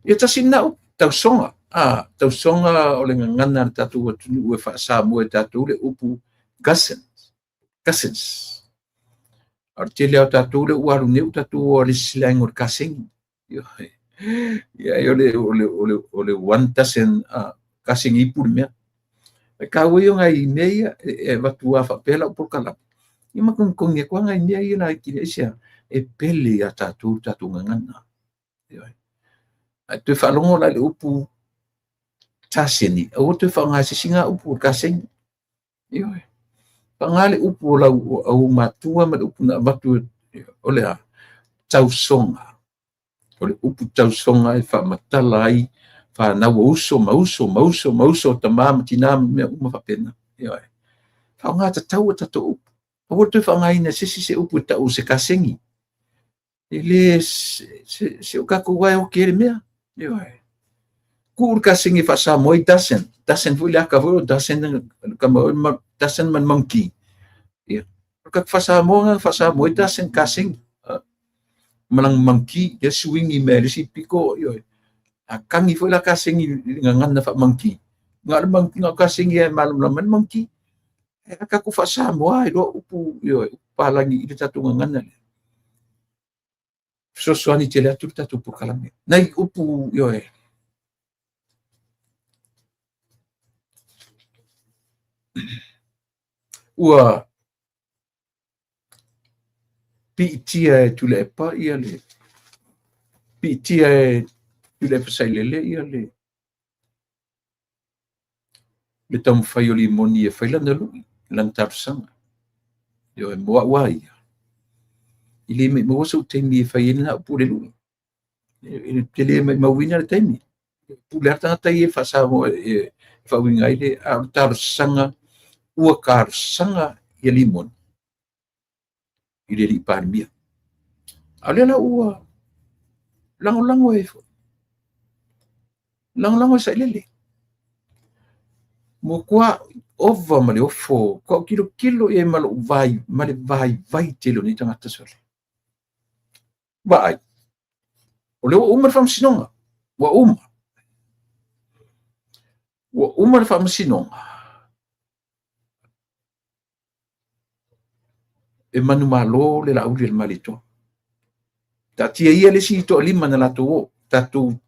Ia tasi lena upu, tausoga. A, tausoga o le gagana a le tatou atunuu e faa-Samoa e tatou le upu cousins. Cousins. A o le tele lava o tatou lea ua alu nei ua tatou o i le slang o le kasegi. Ioe. Ia, o le, o le, o le, o le one dozen kasegi ipu le mea. E taua ia o nai mea ia, e avatu lava faapea lau polokalame. Ia ma togitogi atu lava nai mea ia laiti aisea? E pele ia tatou le tatou gagana. Ioe. Ae toe faalogo la i le upu taseni, aua toe faaaoga e se isi na upu o le kasegi. Ioe. Faaaoga le upu o lau au matua ma le upu na avatu o le a? Tausoga. O le upu tausoga e faamatala ai fanau o uso ma uso ma uso ma uso, tama ma tina ma mea uma faapena. Ioe. Faaaoga tatau a tatou upu. Aua le toe faaaogaina e se isi se upu e tau o se kasegi. E le se o tatou lava e oki ai le mea. Ioe. Tuu le kasegi e faa-Samoa ai dozen. Dozen foi le ata foi o dozen, kama, dozen ma le monkey. Ia. O le tatou faa-Samoa na faa-Samoa ai dozen kasegi. Ma lana monkey, lea swing i mea i le isi pito, ioe. A kagi foi la kasegi i le gagana faa-monkey. Na o le monkey, na o kasegi e malamalama ai le monkey. E a tatou faa-Samoa ai loa upu, ioe, upu palagi i le tatou gagana lea. Fesoasoani tele atu le tatou polokalame. Nai upu, ioe. Ua piitia e Tuilaepa ia le piitia e Tuilaepa Sailele ia le le taumafai o Limoni e fai lana lui, lana talosaga. Ioe, mo au lava ia, e le maumauina sou taimi e fai ai lena upu o le lui. E te le maumauina le taimi. Pule lava le tagata ia e faa-Samoa e faauiga ai le, a o le talosaga, ua talosaga ia Limoni i le alii Palemia. A o lea la ua lagolago e lagolago e Sailele. Ua ova ma le ofo, ua ou tilotilo i ai ma lou vai, ma le vaivai tele o nei tagata sole. Vaai, o lea ua uma le faamasinoga, ua uma. Ua uma le faamasinoga. E manumalo le Laauli a le Malietoa. Taatia ia le isi toalima na latou o, tatou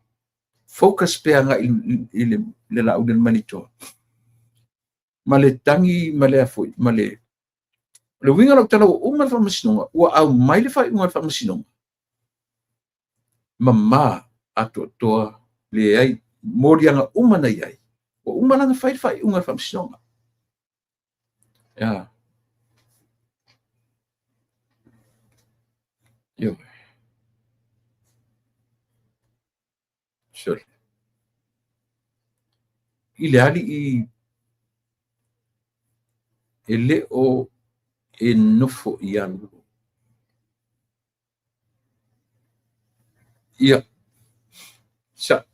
focus pea agai i le Laauli a le Malietoa. Ma le tagi ma le afoi, ma le le uiga o lau tala ua uma le faamasinoga, ua aumai le faaiuga a le faamasinoga, mama atoatoa leai moliaga uma na i ai, ua uma la ona fai le faaiuga a le faamasinoga. Ia. Ioe. Sole. I le alii e le o e nofo i alo. Ia, sa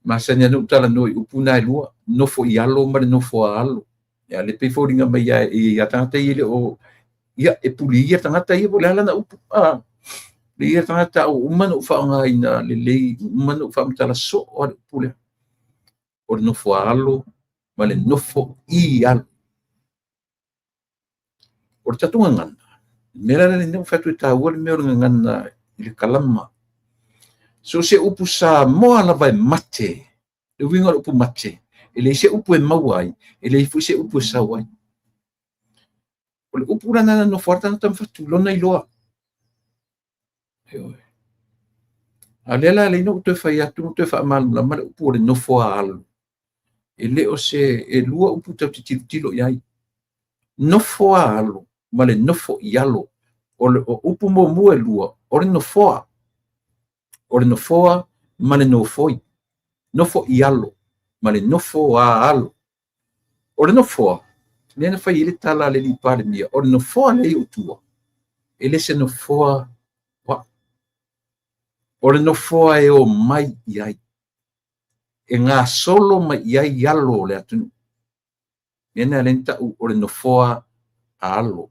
masani lava ona ou talanoa i upu na e lua, nofo i alo ma le nofo a alo. Ia le pei e foliga mai e i ai lava tagata ia e le o, ia e pulia tagata ia po o le a lana upu. Le ia tagata ua uma ona ou faaaogaina lelei, ua uma ona ou faamatala soo lava le upu lea. O le nofo a alo ma le nofo i alo. O le tatou gagana, le mea la lea ua fai atu e taua le mea o le gagana i le kalama. So o se upu Samoa lava e mate, le uiga o le upu mate, e leai se upu e maua ai, e leai foi se upu e sau ai. O le upu la na nofo ai le tagata ma fatu lona iloa. Ioe. A o lea la lea na ou toe fai atu ma toe faamalamalama le upu o le nofo a alo. E le o se, e lua upu tatou te tilotilo i ai. Nofo a alo ma le nofo i alo. O le upu muamua e lua, o le nofoa. O le nofoa ma le nofoi. Nofo i alo ma le nofo a alo. O le nofoa, lea na fai ai le tala a le alii Palemia, o le nofoa lea i ou tua, e le se nofoa o au. O le nofoa e omai i ai, e gasolo mai i ai alo o le atunuu. Lea na alai ona tau o le nofoa a alo.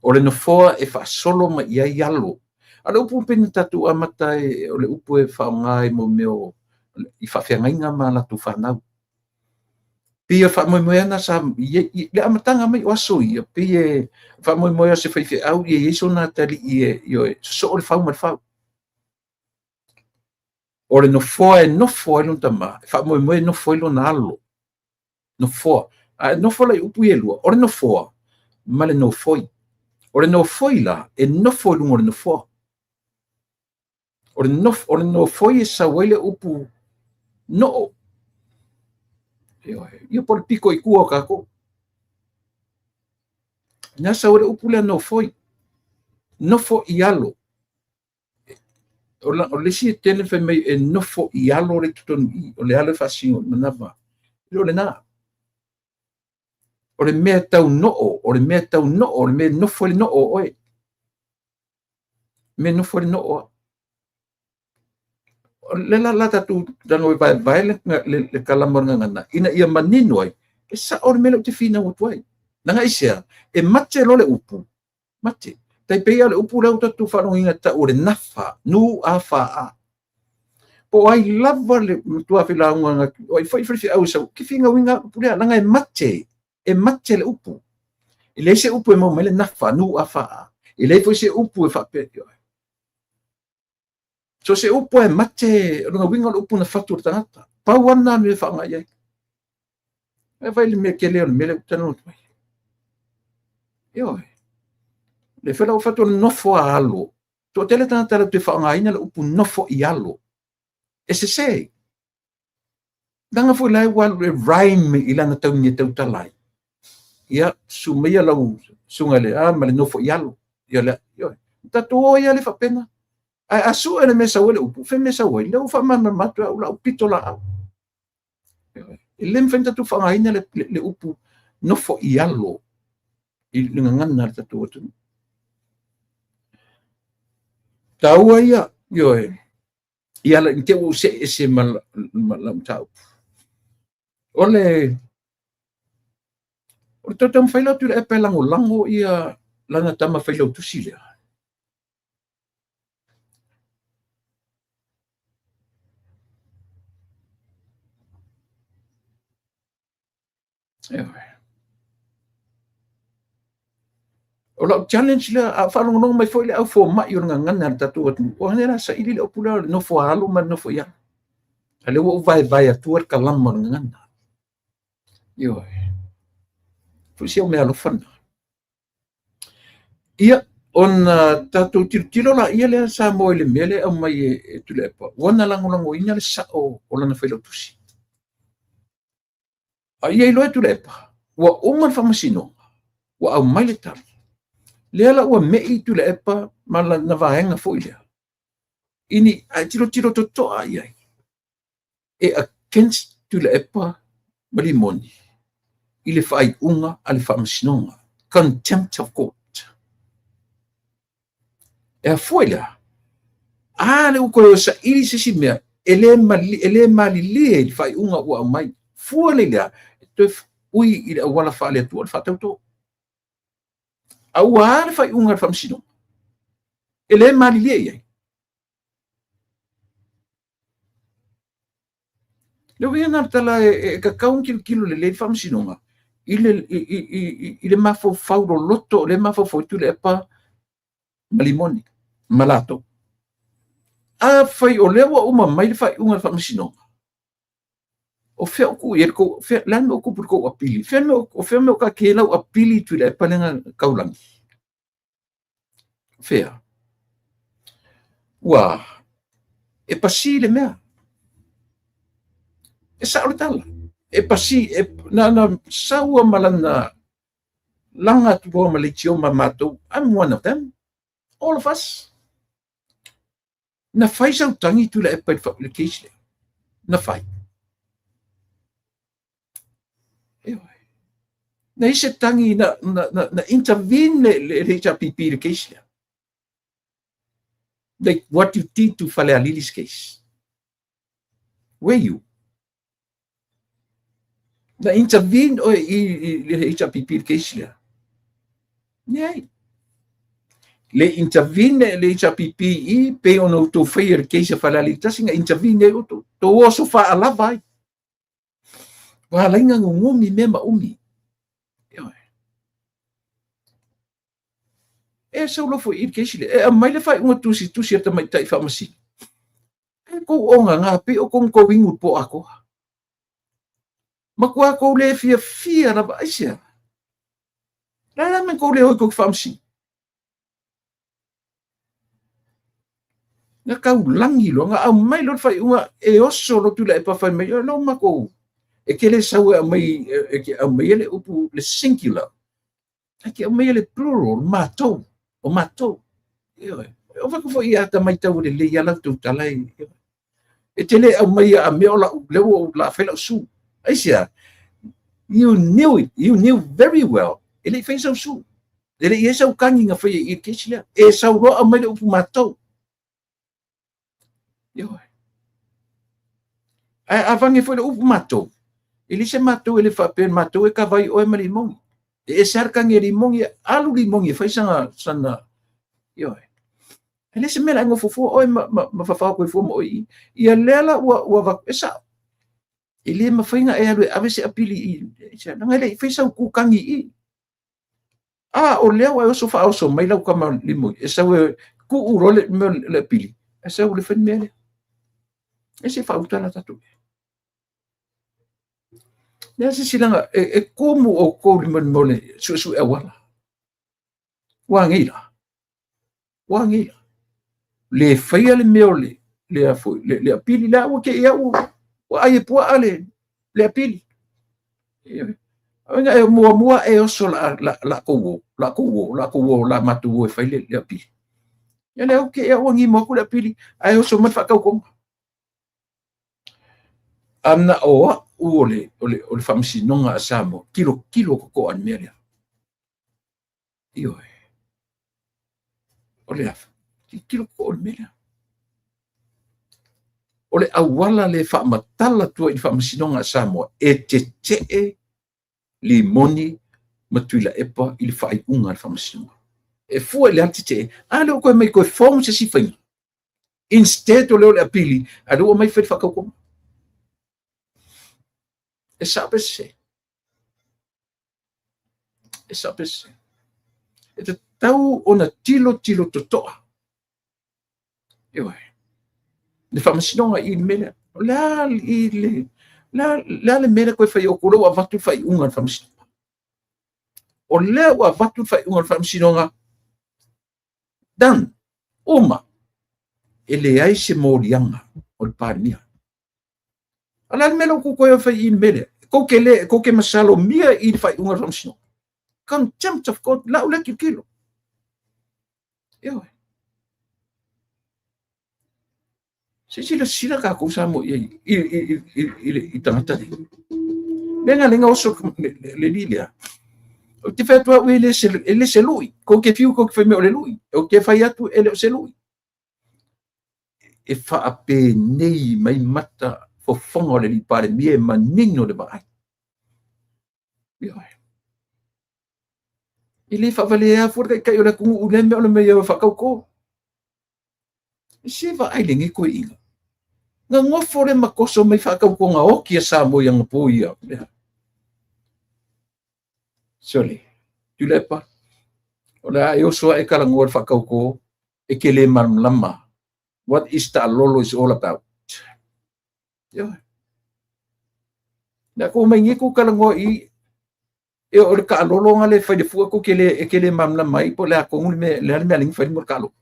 O le nofoa e faasolo mai i ai alo. A o le upu pei ona tatou amata ai, o le upu e faaaoga i mea o i faafeagaiga ma latou fanau. Pei e faamoemoe ana sa i le amataga mai o aso ia, pei e faamoemoe o se faifeau ia i ai sona atalii e, ioe, sosoo le fau ma le fau. O le nofoa e nofo ai lona tama, e faamoemoe e nofo ai lona alo. Nofoa. A e nofo la i upu ia e lua, o le nofoa ma le nofoi. O le nofoi la, e nofo i luga o le nofoa. O le nofoi e sau ai le upu noo. Ia po o le pito i tua o tatou. Na sau ai le upu lea nofoi. Nofo i alo. O le isi e tele fai mai e nofo i alo le totonu i, o le alo e faasino i manava. E le o lena. O le mea tau noo, o le mea tau noo, o le mea nofo i le noo o oe. Mea nofo i le noo au. O le la tatou tago e vaevae le kalama o le gagana, ina ia manino ai, e sao le mea lea ou te finau atu ai. Leaga aisea, e mate loa le upu, mate. Tai pei lava o le upu lea ua tatou faalogoina tau o le nafa, nu a fa a. Po o ai lava le matua filauga, o ai foi faifeau e sau, ke finauina upu lea, leaga e mate le upu. E leai se upu e maua mai le nafa, nu a fa a. E leai foi se upu e faapea. So se upu e mate, o lona uiga o le upu na fatu o le tagata. Pau lava lena mea e faaaoga i ai. E vai le mea tele o le mea lea ou te talanoa atu ai. Ioe. Le foi la ua fatu o le nofo a alo. Toatele tagata latou te faaaogaina le upu nofo i alo. E sese. Leaga foi la ua alu e rhyme i lana taimi e tautala ai. Ia, susu maia lau susuga i le a ma le nofo i alo. Ia le, ioe. Tatou o ia le faapena. Ae a sue le mea sau ai le upu, fai mea sau ai, lea ua faamalamalama atu au lau pito laau. E le mafai ona tatou faaaogaina le upu nofo i alo i le gagana a le tatou atunuu. Taua ia, ioe, ia la i te ua ou see ese ma lau mataupu. O le toe taumafai la Tuilaepa e lagolago ia lana tama failautusi lea. O lau challenge lea, a faalogologo mai foi le au fomai o le gagana a le tatou atunuu, o le la saili le upu lea o le nofo a alo ma le nofo i alo. A lea ua ou vaevae atua le kalama o le gagana. Ioe. Foi se o mea alofa lena. Ia, ona tatou tilotilo la ia lea Samoa i le mea lea e aumai e Tuilaepa, ua na lagolagoina le sao o lana failautusi. A ia iloa e Tuilaepa, ua uma le faamasinoga, ua aumai le tali. Lea la ua me'i Tuilaepa ma lana vaega foi lea. Ini ae tilotilo totoa i ai. E against Tuilaepa ma Limoni i le faaiuga a le Faamasinoga. Contempt of court. E afua i le a? A le ua toe saili se isi mea e le malilie i le faaiuga ua aumai. Fua le i le a? E toe ui i le auala faale-Atua o le faatauto. A ua a le faaiuga a le Faamasinoga? E le malilie i ai. Le uiga lena o le tala e tatau ona tilotilo lelei le Faamasinoga i le mafaufau loloto o lea e mafaufau ai Tuilaepa ma Limoni ma latou. Afai o lea ua uma mai le faaiuga a le Faamasinoga, o fea o tuu i ai le tou, le a le mea o tupu i le tou apili? O fea mea o taatia ai lau apili i Tuilaepa lea na taulagi? Fea? Ua e pasi le mea. E sao le tala. E pasi, na saua ma lana laga atu loa ma leitio ma matou. I'm one of them. All of us. Na fai sau tagi Tuilaepa i le case lea. Na fai. Na i se tagi na intervene le HRPP i le case lea. Like what you did to Falealili's case. Were you? Na intervene oe i le HRPP i le case lea. Leai. Le intervene le HRPP i pei ona outou faia le case a Falealili 1, na intervene ai outou. Tou oso faalava ai. Ua ala ai na gugumi mea ma umi. E sau loa foi i le case lea. E aumai le faaiuga tusitusi a tamaitai faamasino. E kou oga ngā pei o kou kou ingu po akoa. Matua kou le fiafia lava aisea. La la me kou le oi kou faamasino. Na taulagi loa, na aumai loa le faaiuga e oso loa Tuilaepa fai mai, o lau matou, e te le sau e aumai, e te aumaia le upu le singular. E te aumaia le plural, matou, o matou. O vaka foi ia ta maitau lelei ia lau tou tala e. E te le aumaia a mea o lau, lea ua la fai lau su. Aisea, you knew it, you knew very well. E le i fai sau su. E le i ai sau tagi na faia i le case lea. E sau loa aumai le upu matou. Ioe. Ae avange foi le upu matou. E le se matou e le faapea matou e kavai oe ma Limoni. E ese lava le tagi a Limoni, alu Limoni e fai sana, ioe. E le se mea la e nofo fua oe ma fafao koe fua ma oe i. Ia lea la ua avatu, e sao. E le mafai na e alu e ave se apili i, leaga e le i fai sau kukagi i. A o lea ua e oso faaoso mai lau tama Limoni, e sau e tuu loa le mea le apili, e sau le fai le mea lea. E se faauta la tatou. Lea se silaga, e tumu outou i le mea o le suesue auala. Ua agei la. Ua agei la. Le faia le mea o le apili, lea ua te i au, ua ai e puaa le apili. E muamua e oso la kou o, la kou o, la kou o, la matou o e fai le apili. Ia lea ua te i au ua gimo atu le apili, ae oso mai le faatautoga. Ana o au o le Faamasinoga a Samoa, tilotilo totoa le mea lea. Ioe. O le afa, tilotilo totoa le mea lea. O le auala le faamatala atu ai i le Faamasinoga a Samoa, e tetee Limoni ma Tuilaepa i le faaiuga a le Faamasinoga. E fua i le a le tetee, a lea ua toe mai toe form se isi faiga. Instead o lea o le apili, a lea ua mai fai le faatautoga. E sao pe sese. E sao pe sese. E tatau ona tilotilo totoa. Ioe. Le Faamasinoga i le mea lea. O le a i le le a le mea lea koe fai o lea ua avatu le faaiuga a le Faamasinoga. O lea ua avatu le faaiuga a le Faamasinoga. Done. Uma. E leai se moliaga o le Palemia. O le a le mea lea ua toe fai i le mea lea? Kou ke le, kou ke masalomia i le faaiuga a le Faamasinoga. Contempt of court, lau lea tilotilo. Ioe. Se i silasila tatou Samoa i ai i tagata nei. Le ga le ga oso le alii lea. Ou te fai atu au e le se lui. Kou te fiu kou te fai mai o le lui. Ou te fai atu e le o se lui. E faapenei mai mata fofoga o le alii Palemia e manino le vaai. Ioe. E le faavalea fua le taitai o le atunuu i lea mea o le mea e faatautō. Se vaai lenei toeaina. Na nofo le ma toso mai faatautoga oti a Samoa i anapo ia. Sole, Tuilaepa, o le a e oso ae talanoa i le faatautō, e te le malamalama. What is taalolo is all about? Ioe. Na kou mai nei kou talanoa i e o le taalolo nga le fai le fua kou te le, e te le malamalama ai po o le a tonu le mea, le a le mea a fai mo le taalolo.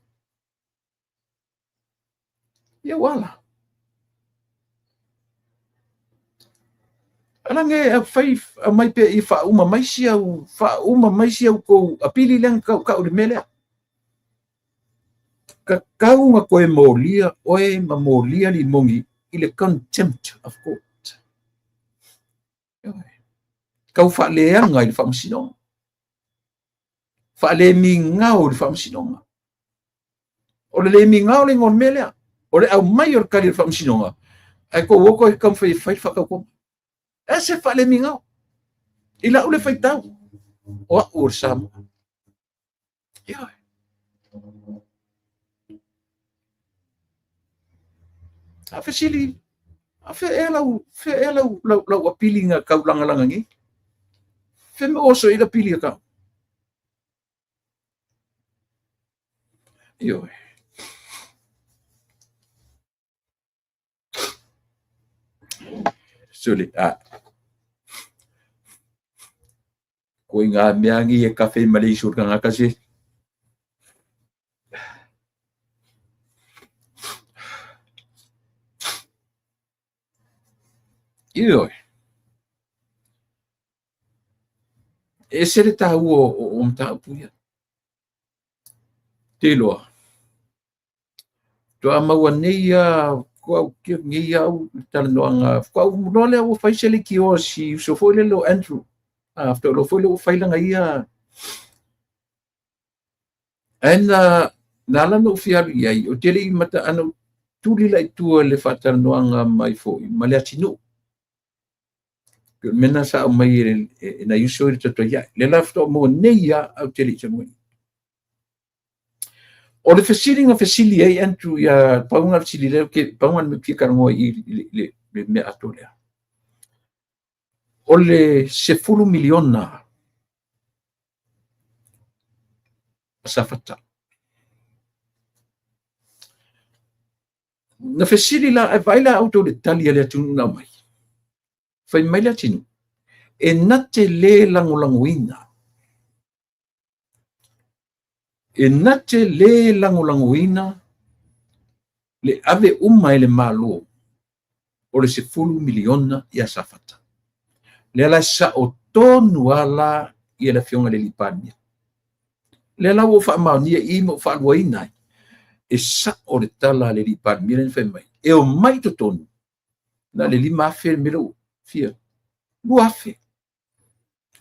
Ia ua ala. Ala nge fai aumai pea i faauma mai si au, faauma mai si au kou apili lea na kau le mea lea. Tatau na toe molia oe ma molia Limoni i le contempt of court. Tau faaleaga i le faamasinoga. Faalemigao i le faamasinoga. O le lemigao le igoa o le mea lea. O le aumai o le tali o le faamasinoga, ae tou o toe taumafai e fai le faatautoga. E se faalemigao. I lau le faitau, o au o le Samoa. Ioe. A fesili, a fea ea lau, fea ea lau, lau, lau apili na taulagalaga nei? Fea mea ua oso i le apili a kau? Ioe. Sole, a. Ko i ngā mea ngi e kafe ma le isu o le tagata se. Ioe. E ese le taua o mataupu ia. Te iloa. Faatoa maua nei a faatoa nei au i le talanoaga. Faatoa ou iloa lea ua fai se leitioa a si uso foi lele o Andrew. A faatoa iloa foi lea ua fai lana ia. Ae na ala ona ou fia alu i ai, ou te le i mata ana ou tuli la i tua i le faatalanoaga mai foi ma le atinuu. Pei o le mea lena sa aumai e nai uso i le tautai ai. Lea la faatoa maua nei a ou te le i talu ai. O le fesili na fesili ai Andrew ia pau na fesili lea ke pau na fia talanoa i le mea atoa lea. O le 10 miliona a Safata. Na fesili la, e vaai la outou i le tali a le atunuu na aumai. Fai mai le atunuu, e na te le lagolagoina. E na te le lagolagoina le ave uma e le Malo o le 10 miliona ia Safata. Lea la e sao tonu lava la ia le Afioga i le alii Palemia. Lea la ua ou faamaonia i i ma ou faaluaina ai, e sao le tala a le alii Palemia lea na fai mai, e omai i totonu, na o le 5,000 le mea lea ua fia, 2,000.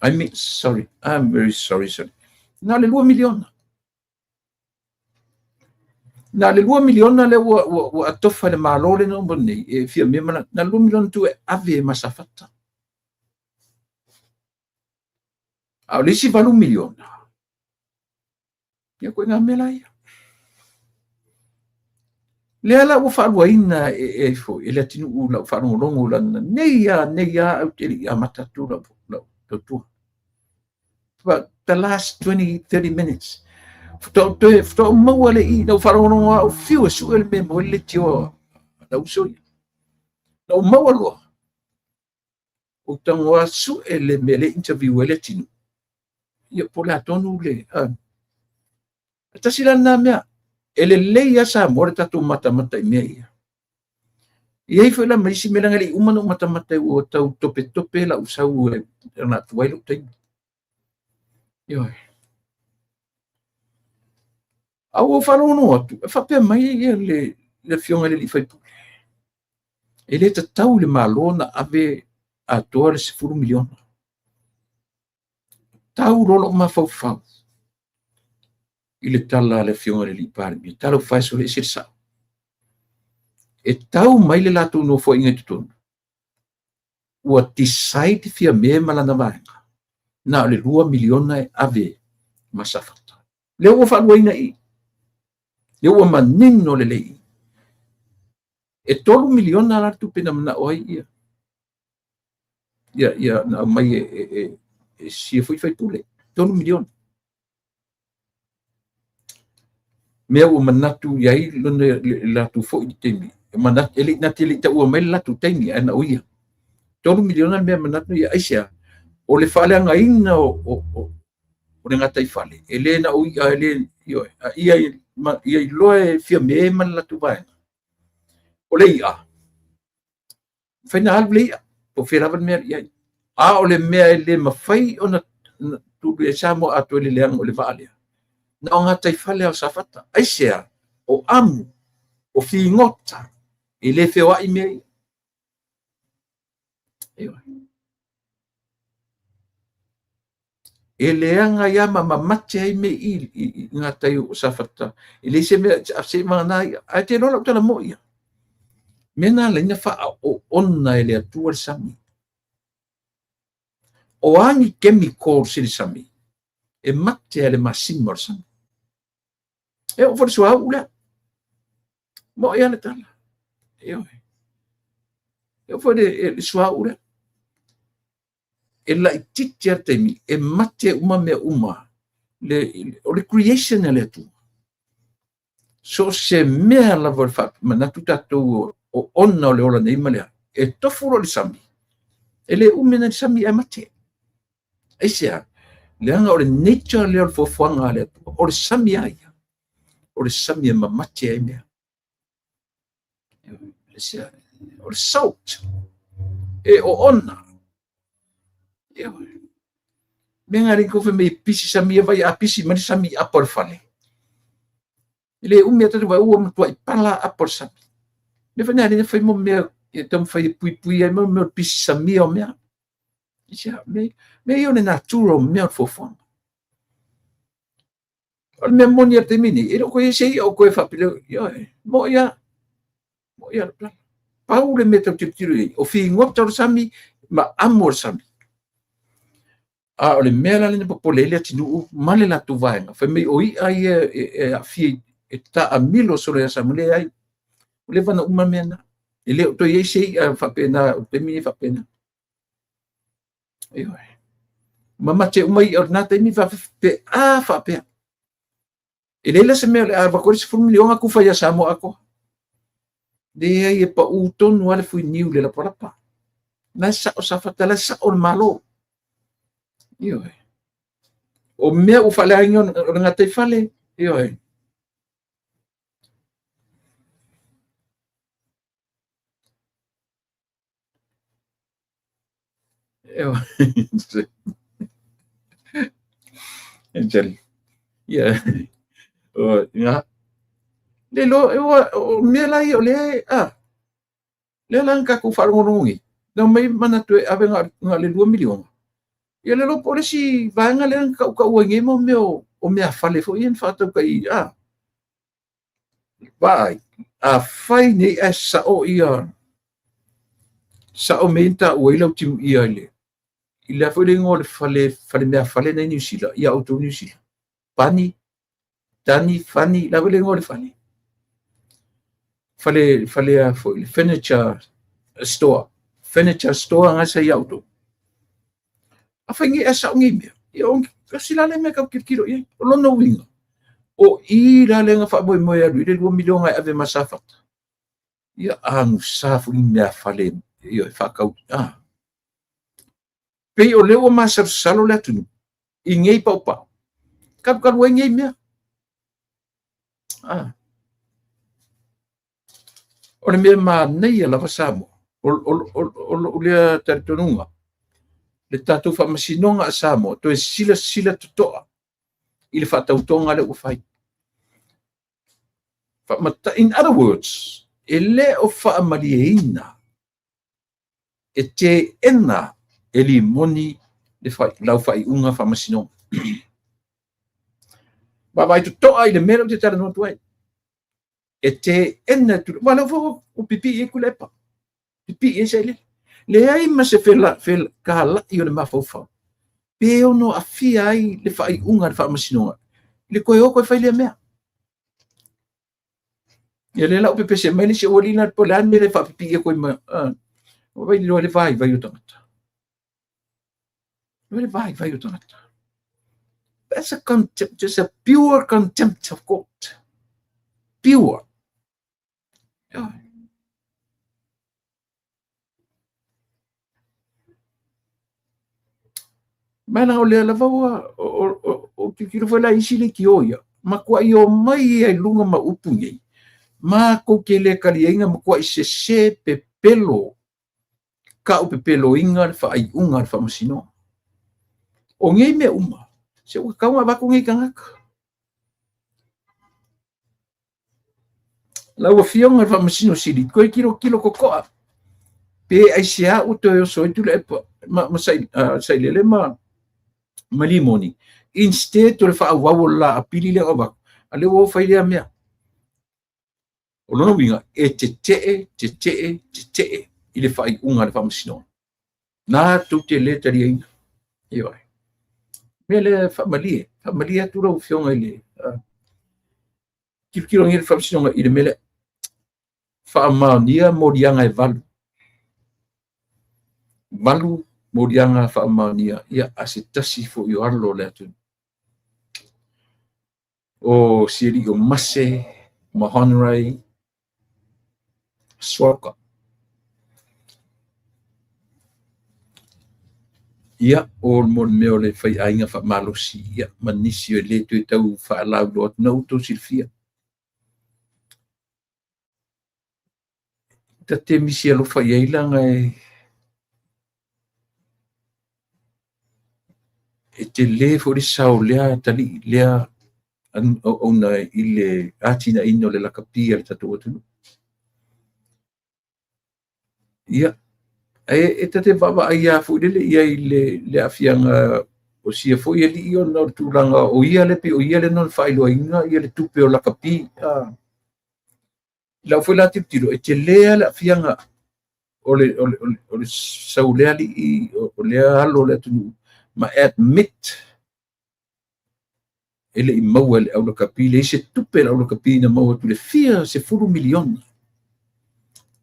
I mean, sorry, I'm very sorry, sorry. Na o le 2 miliona. Na o le 2 miliona lea ua atofa e le Malo lea na uma nei, e fia mea ma na o le 2 miliona tu e ave e ma Safata. A o le isi 8 miliona, ia koe ngā mea la ia. Lea la ua faaluaina e foi e le atunuu lau faalogologo lana nei a nei a au te le i amata atu lau tautua. About the last 20, 30 minutes. Faatoa ou maua le i, na ou faalogologo au fiu e sue le mea mo le leitioa lau uso ia. Na ou maua loa, ou tago lava sue le mea le interview ai le atunuu. Ia po o le a tonu le... E tasi la lena mea, e lelei lava Samoa le tatou matamata i mea ia. E i ai foi la ma isi mea leaga e le i uma ona ou matamata ua tau topetope lau sau e na tuai lou taimi. Ioe. A ua ou faalogologo atu, e faapea mai ia le afioga i le sui usufono, e le tatau i le Malo ona ave atoa le $10 miliona. Tau loa lou mafaufau i le tala a le afioga i le Palemia, talofa e sole ese le sao. E tau mai le latou nofoaiga i totonu, ua decide Fiame ma lana vaega, na o le $2 miliona e ave ma Safata. Lea ua faaluaina i i, lea ua manino lelei. E $3 miliona la le tupe na manao ai ia, ia na aumai e sia foi faipule, $3 miliona. Mea ua manatu i ai le latou foi i le taimi, manatu, e le na te le i taua mai le latou taimi, ae na o ia. $3 miliona le mea manatu ia, aisea? O le faaleagaina o le gataifale, e le na o ia, e le, ioe, a ia, ia iloa e Fiame ma le latou vaega. O le ia, mafai na alu le ia, po o fea lava le mea i ai. A o le mea e le mafai ona tupu i Samoa atoa i le leaga o le vaa lea, na o gataifale o Safata. Aisea? O amu, o figota, e le feoai mea ia. E leaga ia ma mamate ai mea i gatai o Safata. E leai se mea se vagana ia. Ae te iloa lau tala moi ia. Mea na ala ai ona faaoona e le Atua le sami. O a ni chemicals i le sami, e mate a le masima o le sami. E oo foi le suauu lea. Moi lava le tala. Ioe. E oo foi le suauu lea. E laitiiti lava le taimi, e mate uma mea uma. O le creation a le Atua. So o se mea lava o le faamanatu tatou o ona o le ola nei ma le a, e tofu loa le sami, e le umi na le sami ae mate. Aisea? Leaga o le nature lea o le fuafuaga a le Atua. O le sami a ia. O le sami e mamate ai mea. Aisea? O le salt. E oona. Mea nga le kofe me pisi sami e vai a pisi mai le sami apa o le fale. E le umi a tatu vai ua matuai pala apa o le sami. Mea foi na le fai mo mea e taumafai e puipui ai mo mea o le pisi samia o mea. Aisea? Mea ia o le natura o mea o le fuafuaga. O le mea moni a le taimi nei, e le o toe i ai se i'a o toe faapileu. Ioe, moi lava. Moi lava le tala. Pau le mea tau tilotilo i ai, o figota o le sami ma amo o le sami. A o le mea la lea na popole ai le atunuu ma le latou vaega, fai mai o i'a ia e aafia e taamilo solo ia Samoa, leai. Ua leva ona uma mea na. E le o toe i ai se i'a faapena, o le taimi nei faapena. Ioe. Mamate uma i'a o lena taimi pe a faapea. E leai la se mea o le a avatu ai le 10 miliona tufa ia Samoa atoa. Leai, e pau tonu lava le fuiniu i le lapalapa. La e sao Safata, la e sao le Malo. Ioe. O mea ua faaleagaina o le gataifale, ioe. Ioe. Ia. O, ia. Le lo, o mea la ia o lea, a, lea la na tatou faalogologo nei, na omai manatu e ave na o le 2 miliona. Ia le iloa po o le isi vaega lea na tautau ai nei mo mea o meafale foi ia na faatautai, a, vaai, afai nei ae sao ia, sao mea ia na taua ai lau timuia i le, i le a foi le igoa o le fale, fale meafale na i Niu Sila, ia outou Niu Sila. Pani, Tani, Fani, la foi le igoa o le fale. Fale, fale a foi, le furniture store. Furniture store nga sa ia outou. Afai nei ae sao nei mea, ia o kasi la le mea tau tilotilo i ai. O lona uiga, o i la lea na faamoemoe e alu i le 2 miliona e ave ma Safata. Ia agusa foi ni meafale, ia e faatau. Ah. Pei o lea ua masalosalo le atunuu i nei paupau. Kalukalu ai nei mea. Ah. O le mea manaia lava Samoa, o lou lea talitonuga, le tatou faamasinoga a Samoa, toe silasila totoa i le faatautoga lea ua fai. Faamata, in other words, e le o faamalieina e teena e Limoni le lau faaiuga faamasinoga. Vaavaai totoa i le mea lea ou te talanoa atu ai. E teena e Tuilaepa. Aua o lea foi ua pipii ai Tuilaepa. Pipii ai Sailele. Leai ma se fetalai o le mafaufau pe ono aafia ai le faaiuga a le faamasinoga i le toe o toe fai lea mea. Ia lea la ua pepese mai le isi aualii la po o le a le mea e faapipii atu ai ma ua iloa le vaivai o tagata. Le vaivai o tagata. That's a contempt, just a pure contempt of court. Pure. Yeah. Ma leaga o lea lava ua o tilotilo foi la i isi leitio ia, matuai omai ia i luga ma upu nei, matou te le taliaina, matuai sese pepelo, tau pepeloina le faaiuga a le faamasinoga. O nei mea uma, se ua tatau ona avatu nei tagata. Lau Afioga i le Faamasino Sili, toe tilotilo totoa pe aisea ua toe oso ai Tuilaepa ma Sailele ma Limoni instead o le faaauau o le la apili lea na avatu, a lea ua o fai lea mea. O lona uiga, e tetee, tetee, tetee i le faaiuga a le Faamasinoga. Na tou te le taliaina. Ioe. Mea lea faamalie, faamalie atu lau Afioga i le tilotilo nei le Faamasinoga i le mea lea. Faamaonia moliaga e valu. Valu moliaga faamaonia ia a se tasi foi o alo o le atunuu. O si alii o Mase, Mahonri, Suaka. Ia, o mo le mea o le faiaiga faamalosi, ia, ma nisi e le toe tau faalauiloa atu, na ua outou silafia. Ta te misi alofa i ai leaga e tele foi le sao o lea atalii, lea auauna i le atinaeina o le lakapi a le tatou atunuu. Ia, e ta te vaavaai lava foi lele i ai i le aafiaga o sia foi alii ona o le tulaga o ia lea pei o ia lea na faailoaina ia le tupe o lakapi. I lau foi la tilotilo, e tele lava le aafiaga o le sau o lea alii, o lea alo o le atunuu, ma admit e le i maua e le au lakapi, leai se tupe a le au lakapi na maua atu i le fia sefulu miliona.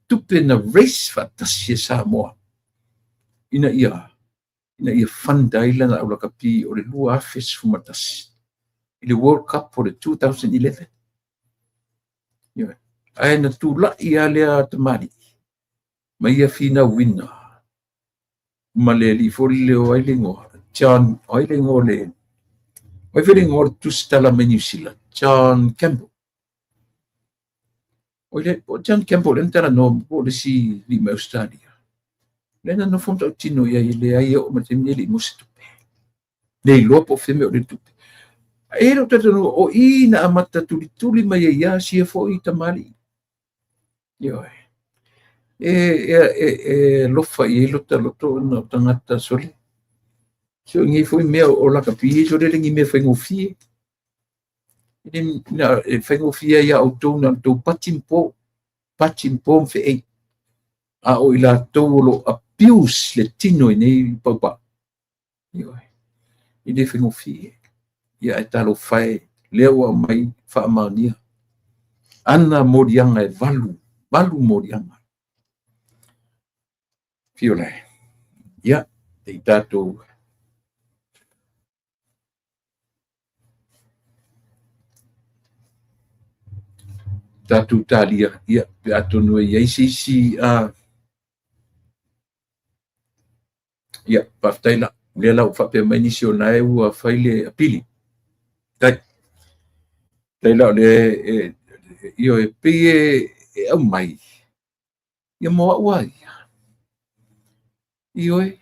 Tupe na raise faatasi e Samoa ina ia fund ai lana au lakapi o le 2011 i le World Cup o le 2011. Ae na tulai lava lea tamalii ma ia finauina ma le alii foi lele o ai le igoa, John, o ai le igoa o le, o ai foi le igoa o le tusitala mai Niu Sila, John Campbell. O le o John Campbell lea na talanoa po o le isi alii mai Australia. Lea na nofo matautino i ai e leai e oo mai le taimi nei e le i maua se tupe. Le iloa po o fea mea o le tupe. E i ai lou talitonuga o i na amata tulituli mai ai ia sia foi tamalii. Ioe. E alofa i ai lota loto ona o tagata sole. So nei foi mea o lakapi sole le ni mea faigofie. E faigofie ai ia outou na outou pati ma po, pati ma po ma feei. A o i latou o lo o abuse le tino i nei paupau. Ioe. E le faigofie. Ia ae talofa e, lea ua aumai faamaonia. Ana moliaga e valu, valu moliaga. Fiola e. Ia, se i tatou tatou talia, ia, pe atonu e i ai se isi Ia, faafetai la. O lea la ua faapea mai nisi o lena ua fai le apili. Tai. Tai la o lea e, ioe, pei e aumai, ia mo au lava ia. Ioe,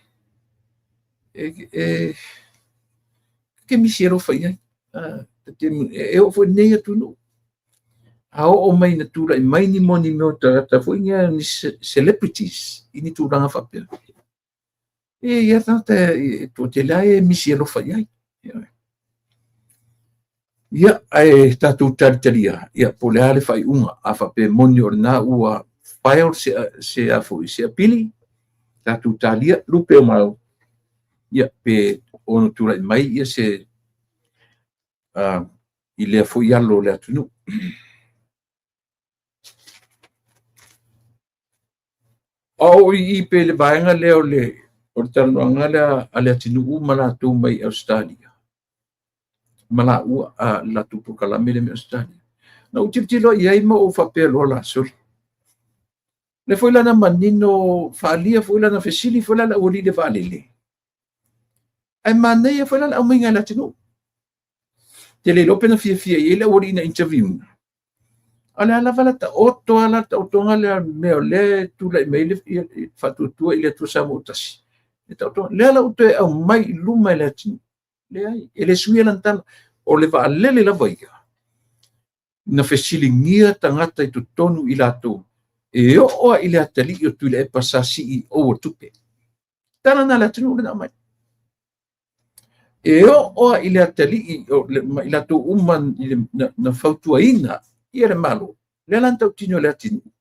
e te misi alofa i ai. E oo foi i lenei atunuu. A oo mai ina tulai mai ni moni mea o tagata foi nei, ni celebrities i ni tulaga faapea, e i ai tagata e toatele lava e misi alofa i ai. Ia, ae tatou talitalia, ia, po o le a le faaiuga. A faapea e moni o lena ua file se a foi se apili, tatou talia, lupe o mau, ia, pe ono tulai mai ia se i lea foi alo o le atunuu. A o i i pe le vaega lea o le talanoaga lea a le atunuu ma latou mai Ausetalia, ma laua a latou polokalame lea mai Ausetalia. Na ou tilotilo i ai ma ou faapea loa la, sole. Lea foi la na manino faaalia foi lana fesili foi la le aualii i le vaalele. Ae manaia foi la le aumaiga e le atunuu. Te le iloa pe na fiafia i ai le aualii na interview ina. A o le a lava la taoto a la taotoga lea mea o lea e tulai mai le faatuatua i le Atua Samoa ua tasi. Le taotoga lea la ua toe aumai i luma e le atunuu. Leai, e le suia lana tala. O le vaalele lava ia, na fesiligia tagata i totonu i latou, e oo lava i le atalii o Tuilaepa sa CEO o tupe. Tala na a le atunuu lea na aumai. E oo lava i le atalii ma i latou uma na fautuaina ia le Malo, lea la na tautino e le atunuu,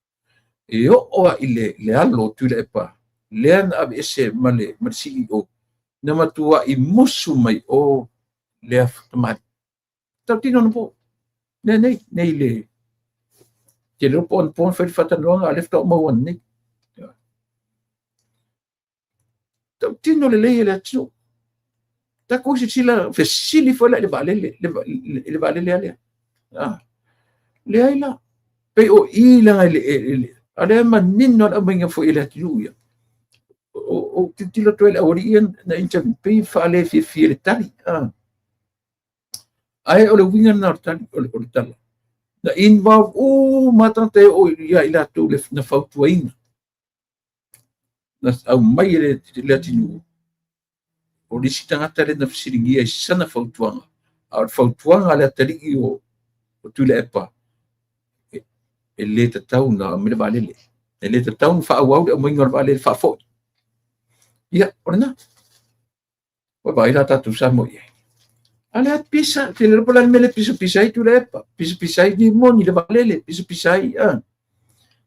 e oo lava i le alo o Tuilaepa, lea na aveese ma le CEO, na matuai musu mai o lea tamalii. Tautino anapo. Nei, nei, nei le te iloa po o anapo na fai le faatalanoaga, a o lea faatoa ou maua nei. Tautino lelei e le atunuu. Tatou silasila, fesili foi la i le vaalele, i le vaalele lava lea. Leai la, pei o i leaga a o lea e manino le aumaiga foi e le atunuu ia. O tilotilo atu ai le aualii ia na interview, pei e faalefiafia i le tali. Ae o le uiga lena o le tali, o le tala. Na involve uma tagata e oo ia i latou na fautuaina. Na aumai e le atunuu, o le isi tagata lea na fesiligia i sana fautuaga, a o le fautuaga a le atalii o Tuilaepa, e le tatau ona aumai le vaalele. E le tatau ona faaauau le aumaiga o le vaalele faafoi. Ia, o lena. Ua vaai la tatou Samoa i ai. A lea pisa, te le iloa po o le a le mea lea e pisapisa ai Tuilaepa, pisapisa ai Nimoni i le vaalele, pisapisa ai,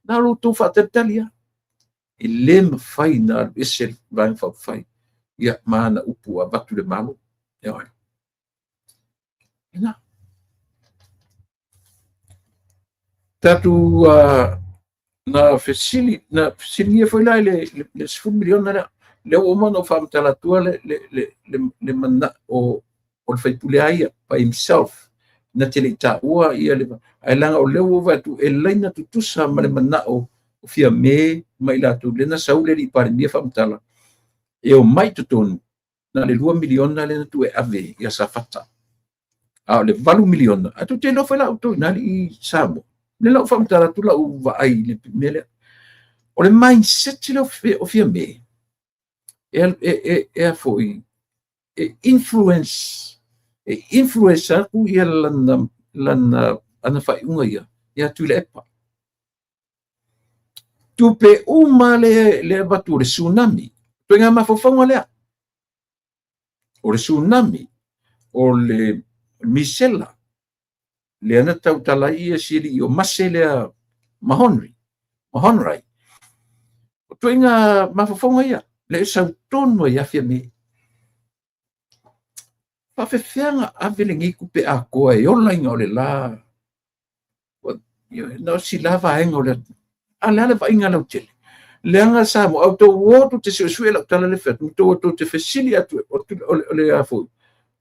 na o lo outou faatalitali lava. E le mafai ona alu ese le Vaega Faaupufai, ia, ma ana upu ua avatu i le Malo. Ioe. Lena. Tatou na fesili, na fesiligia foi la i le 10 miliona lea. Lea ua uma ona ou faamatala atua le manao o le faipule a ia by himself, na te le i taua ia le, ae leaga o lea ua ou vaai atu e laina tutusa ma le manao o Fiame ma i latou lea na sau le alii Palemia faamatala e omai i totonu, na o le 2 miliona lea na tuu e ave ia Safata. A o le 8 miliona, ae tou te iloa foi la outou i nai alii Samoa, lea la ua faamatala atu lau vaai i le mea lea. O le mindset lea o Fiame, e a foi, e influence atu ia lana ana faaiuga ia ia Tuilaepa. Tupe uma le avatu o le tsunami, ituaiga mafaufauga lea. O le tsunami, o le misela, lea na tautala ai ia si alii o Mase lea Mahonri, Mahonri. O ituaiga mafaufauga ia, lea e sau tonu ai lava Fiame. Faafefea ave lenei tupe atoa e ola ina o le la, na o si la vaega o le atunuu. A le a le vaaiga lautele. Leaga Samoa, au tou o tou te suesue lau tala le fai atu, tou te fesili atu, o le a foi,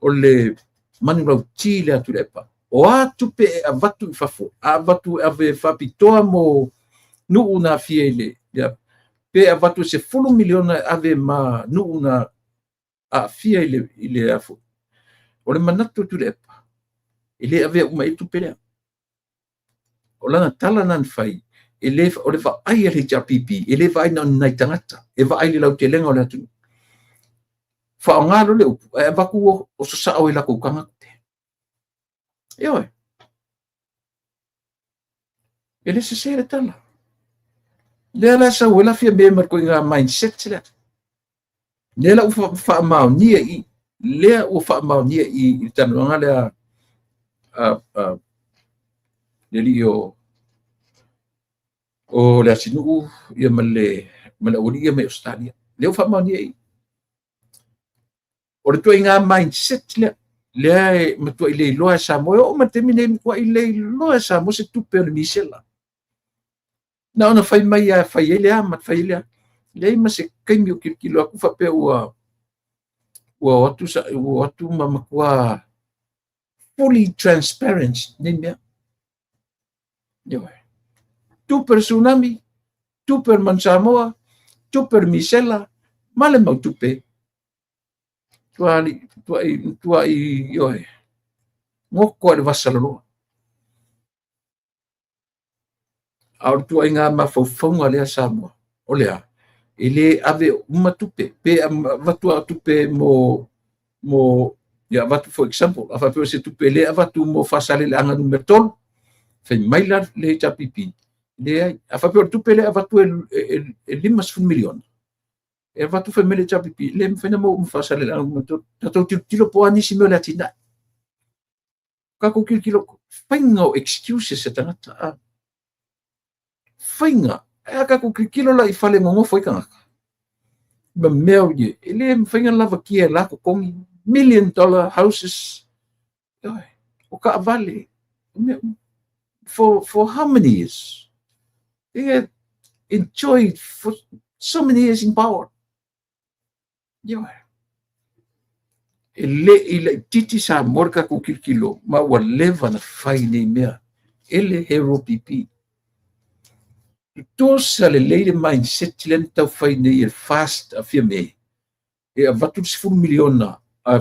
o le manulauti le atu le epa. O a tupe e avatu i fafo, a avatu e ave faapitoa mo nuu na afia i le, pe avatu 10 miliona e ave ma nuu na aafia i le a foi. O le manatu o Tuilaepa, e le avea uma i tupe lea. O lana tala na fai, e le, o le vaai a le HRPP, e le vaai na o ni nai tagata, e vaai le lautelega o le atunuu. Faaaoga loa le upu, ae avatu o sasao i latou tagata. Ioe. E le sese le tala. Lea la sau ai la Fiame ma le ituaiga mindset lea. Lea la ua faamaonia i lea ua faamaonia i le talanoaga lea a le alii o le asinuu ia ma le aualii ia mai Ausetalia. Lea ua faamaonia i. O le ituaiga mindset lea, lea e matuai le iloa e Samoa. E oo mai le taimi lenei e matuai le iloa e Samoa se tupe o le misela. Na ona fai mai lava e fai ai le a ma fai ai le a. Leai ma se taimi o tilotilo atu faapea ua o atu, ua o atu ma matua fully transparent nei mea. Ioe. Tupe o le tsunami, tupe o le Manu Samoa, tupe o le misela, ma le mau tupe. Tuai, ioe, goto i le vasaloloa. A o le ituaiga mafaufauga lea Samoa, o le a? E le ave uma tupe, pe avatu a tupe mo ia avatu, for example, a faapea o se tupe le avatu mo Faasaleleaga Nu.3, fai mai la le HRPP, leai. A faapea o le tupe le avatu e 50 miliona, e avatu fai mai le HRPP, le mafai ona maua uma Faasaleleaga Nu.3. Tatou tilotilo po o a nisi mea o le atinae. Tatou tilotilo, faiga o excuses e tagata. Faiga. A tatou tilotilo la i fale nonofo ai tagata. Ma mea o ie, e le mafai ona lavatia e la totogi, $1 million houses, o taavale, for how many years? They had enjoyed for so many years in power. E le i laitiiti Samoa le tatou tilotilo, ma ua leva na fai nei mea e le Hero PP. Tutusa lelei le mindset lea na tau fai nei e fast a Fiame, e avatu le 10 miliona a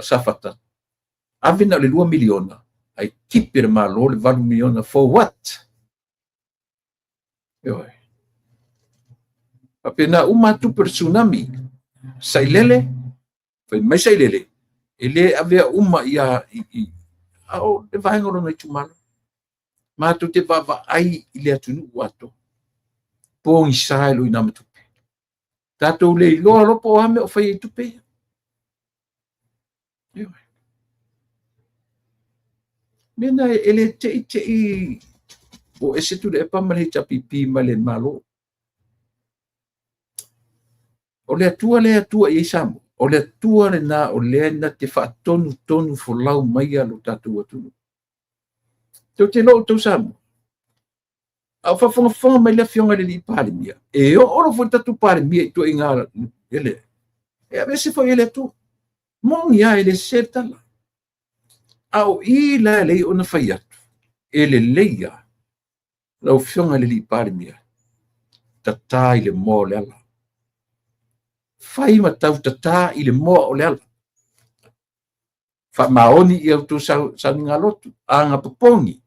Safata, ave na o le 2 miliona, ai tipe le Malo le 8 miliona, for what? Ioe. Faapena uma tupe o le tsunami, sailele, fai mai sailele, e le avea uma ia i a o le vaega o lona itumalo. Matou te vaavaai i le atunuu atoa. Pogisa e lo ina ma tupe. Tatou le iloa lopo o a mea o fai ai tupe ia. Ioe. Mea na e le tei tei o ese Tuilaepa ma le HRPP ma le Malo. O le Atua le Atua i ai Samoa. O le Atua lena o lea na te faatonutonu folau mai a lo tatou atunuu. Tou te iloa outou Samoa. A o faafogafoga mai le afioga i le alii Palemia, e oo loa foi le tatou Palemia i ituaiga ele, e aveese foi e le Atua. Moni lava e le sese le tala. A o i la e lei ona fai atu, e lelei lava lau afioga i le alii Palemia, tata i le moa o le ala. Fai ma tau tata i le moa o le ala. Faamaoni i au outou sauniga lotu, aga popogi,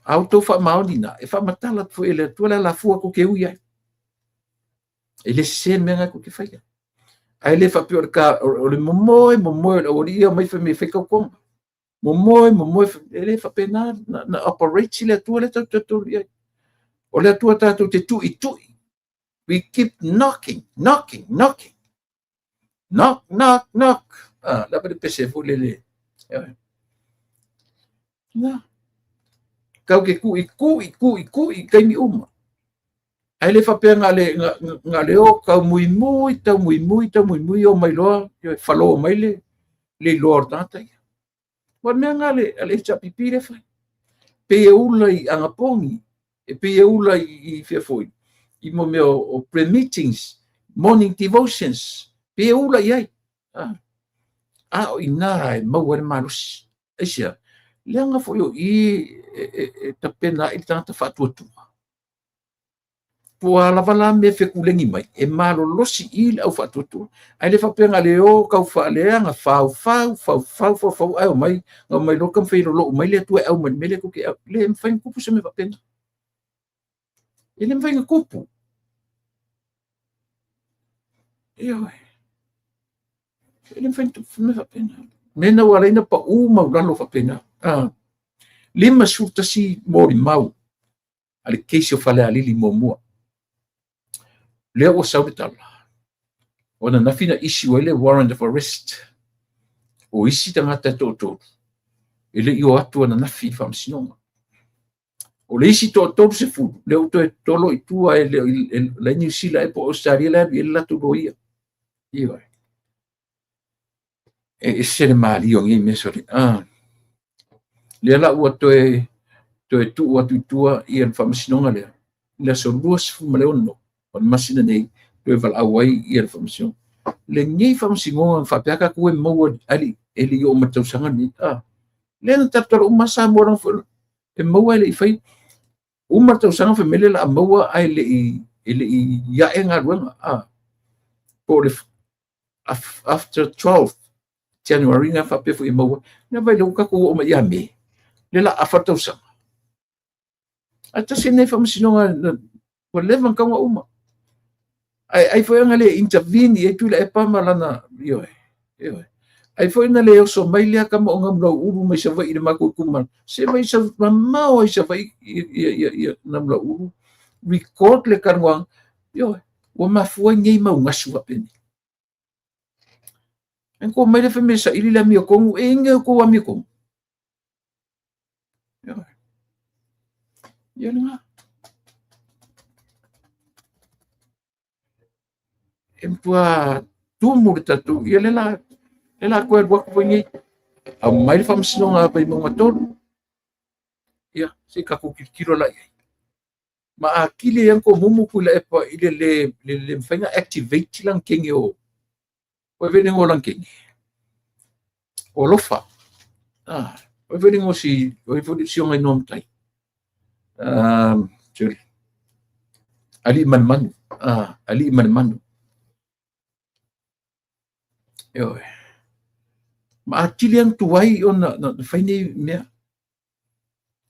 a outou faamaoni na, e faamatala atu foi e le Atua le alafua tou te ui ai. E le sese le mea na tou te faia. Ae le faapea o le momoe, momoe o le aualii ia mai fai mai fai tautoga. Momoe, momoe, e le faapena na operate le Atua lea tatou te tolu i ai. O le Atua tatou te tuitui. We keep knocking, knocking, knocking. Knock, knock, knock. Ah, lava le pese foi lele. Na. Kau ke kui, kui, kui, kui, taimi uma. Ae le faapea nga le o tau muimui, tau muimui, tau muimui o mai loa, falo mai le iloa o le tagata ia. Ua mea nga le HRPP le fai. Pei e ula i agapogi, e pei e ula i fea foi, i mo mea o prayer meetings, morning devotions, pei e ula i ai. A o ina e maua le malosi. Aisea, leaga foi o i e tapena ai le tagata faatuatua. Po a lava la mea fekulegi mai, e malolosi i le au faatuatua. Ae le faapea nga le o tau faaleaga, fau, fau, fau, fau, fau, fau, ae o mai, nga mai loa taumafai e lolou mai le Atua e au mai le mea lea tou te au. Le mafai ona tupu se mea faapena. E le mafai ona tupu. Ioe. E le mafai ona tupu se mea faapena. Mea na ua ala ai ona pau maulalo faapena. 51 molimau a le case o Falealili muamua. Lea ua sau le tala, o ananafi na issue ai le warrant of arrest o isi tagata e toatolu e le i o atu ananafi i le faamasinoga. O le isi toa-30, lea ua toe tolo i tua e le o la e Niu Sila ea po o Ausetalia la e alu i ai le latou loia. Ioe. E ese le malie o nei mea sole. Ah. Lea la ua toe tuu atu i tua ia le faamasinoga lea i le aso 26 o le masina nei toe valaau ai ia le faamasinoga. Lenei faamasinoga faapea tatou e maua ali e le i oo mai le tausaga lenei. Ah. Lea na talatala uma Samoa lana foi e maua e le i fai uma le tausaga fai mai le la maua ae le i ae galuega. Ah. Po o le after 12 January na faapea foi e maua. Na vai le ua tatou oo mai ia Me. Le la afa le tausaga. Ae tasi lenei faamasinoga ua leva ona tau ona uma. Ae ai foi ona le intervene i ai Tuilaepa ma lana, ioe, ioe. Ai foi na le oso mai lea tama o Namulauulu mai Savaii i le matou itumalo. Se mai sa mamao ai Savaii ia Namulauulu record le talanoaga. Ioe, ua mafua ai nei mau gasu faapenei. Ai ko mai le fai mai saili le amiotonu, e inge o tou amiotonu. Ioe. Ia lena. E matua tumu le tatou, ia le la toe alu atu foi nei. Aumai le faamasinoga a Vaimauga 3. Ia, se i tatou tilotilo la i ai. Ma atili ai ona tomumu Tuilaepa i le le mafai ona activate lana kege o oi vele ngo lana kege. O alofa. Ah, oi vele ngo si oi vele si ona inoa matai. Sorry. Alii ma le manu. Ah, alii ma le manu. Ioe. Ma atili ai ona tuai ona na fai nei mea.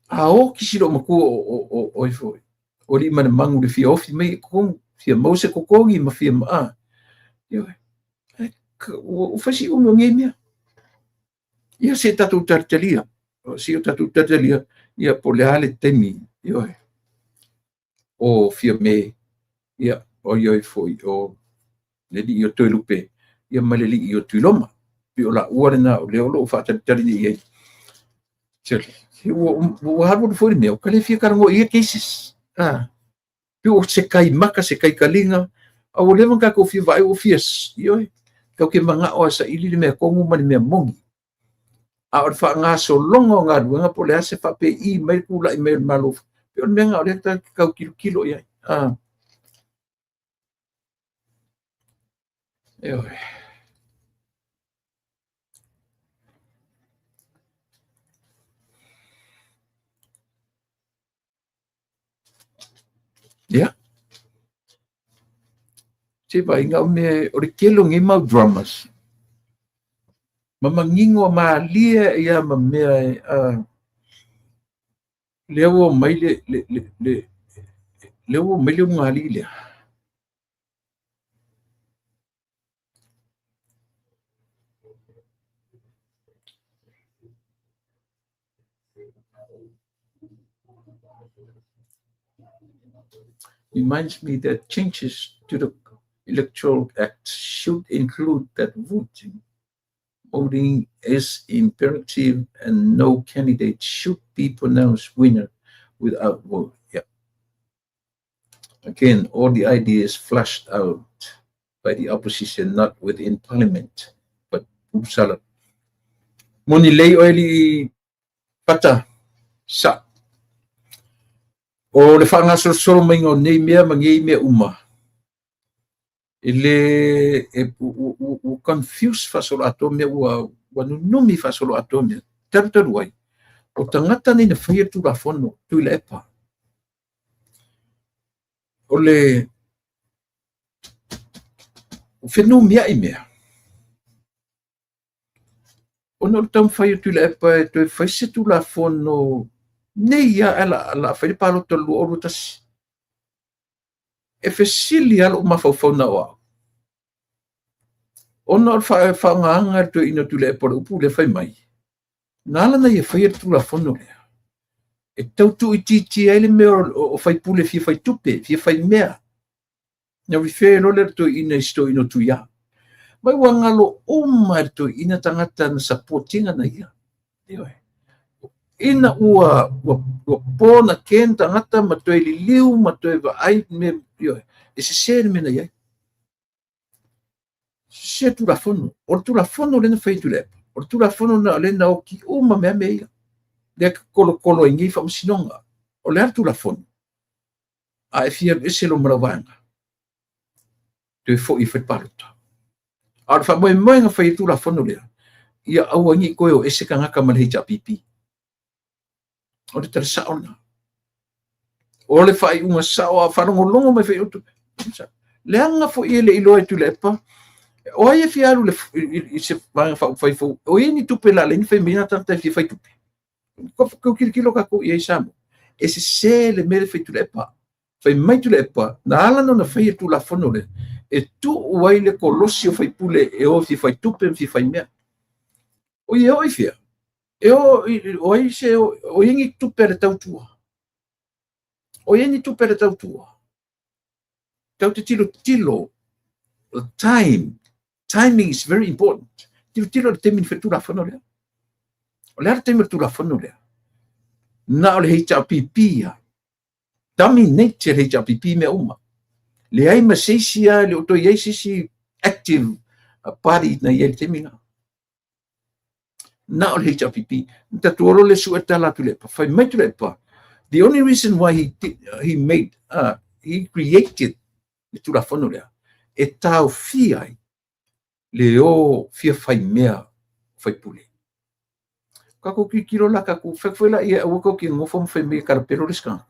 A o kisi loo matua o oi foi. O alii ma le manu le fia ofi mai i totonu, fia maua se totogi ma fia maa. Ioe. Ua fai si umi o nei mea. Ia se tatou talitalia. Se o tatou talitalia, ia po o le a le taimi, ioe. O Fiame, ia, o ia foi o le alii o Toelupe, ia ma le alii o Tuiloma. Pei o laua lena o lea o lo o faatalitali nei i ai. Ua alu alu foi le mea, ua ka le fia talanoa i ia cases. Ah. Pei o se kai maka, se kai kaliga, a ua leva ona tatou fia vaai ua fia, ioe, tatou te manao e saili le mea tonu ma le mea moni. A o le faagasologa o galuega po o le a se faapei mai le tulai mai o le Malo, pei o le mea lena o lea tatou te tau tilotilo i ai. Ah. Ioe. Ia. Se vaaiga o mea o le tele o nei mau dramas. Ma manino a malie ia ma mea e lea ua mai le lea ua mai le ulugalii lea. Reminds me that changes to the Electoral Act should include that voting is imperative and no candidate should be pronounced winner without vote. Yeah. Again, all the ideas flushed out by the opposition, not within parliament, but Uppsala. Moni lei oe li pata sa. O le faagasolosolo maiga o nei mea ma nei mea uma, e le e, ua confuse faasoloatoa mea, ua nunumi faasoloatoa mea. Talu talu ai, o tagata nei na faia le Tulafono Tuilaepa. O le fenumiai mea. Ona o le taumafai o Tuilaepa e toe fai se Tulafono nei ia ae la fai le palota o le 2021. E fesili lava lou mafaufau na o au. Ona o le faaaogaga e le toeaina o Tuilaepa o le upu lea fai mai, na ala ona ia faia le Tulafono lea. E tau tuuitiitia ai le mea o faipule fia fai tupe, fia fai mea. Na refer loa lea i le toeaina i si toeaina o Tuia. Mai ua galo uma e le toeaina tagata na support ina na ia. Ioe. Ina ua born again tagata ma toe liliu ma toe vaai mea, ioe, e sese le mea na i ai. Sese Tulafono. O le Tulafono lea na fai e Tuilaepa. O le Tulafono na lea na oki uma mea mea ia. Lea kolokolo ai nei faamasinoga. O le a le Tulafono? A e fia alu ese loa ma lau vaega, toe foi e fai palota. A o le faamoemoega fai ai le Tulafono lea, ia aua ne i toe o ese tagata ma le HRPP. O le tala sao lena. O le faaiuga sao a faalogologo mai foi outou. Leaga foi e le iloa e Tuilaepa, o ai e fia alu i se vaega faaupufai fou, o ai ni tupe la le ni fai mai na tagata e fia fai tupe. Ko kilokilo tatou i ai Samoa. E sese le mea le fai Tuilaepa. Fai mai Tuilaepa, na ala ona fai le Tulafono lea, e tuu ai le kolosi o faipule e o fia fai tupe ma fia fai mea. O ia o i fia? E o, o ai se, o ai ni tupe a le tautua. O ai ni tupe a le tautua. Tau te tilo tilo. The time. Timing is very important. Tilo tilo le taimi ni fai Tulafono lea. O le a le taimi o le Tulafono lea? Na o le HRPP ia. Dominate le HRPP mea uma. Leai ma se isi a, le o toe i ai se isi active party na i ai le taimi na. Na o le HRPP. Tatou alo le sue tala Tuilaepa. Fai mai Tuilaepa. The only reason why he did, he made, he created le Tulafono lea, e taofia ai le o fia fai mea faipule. Kako kilokilo la kakou fai foi la ia aua kou ke ngofo ma fai mai kalapelo le skanga.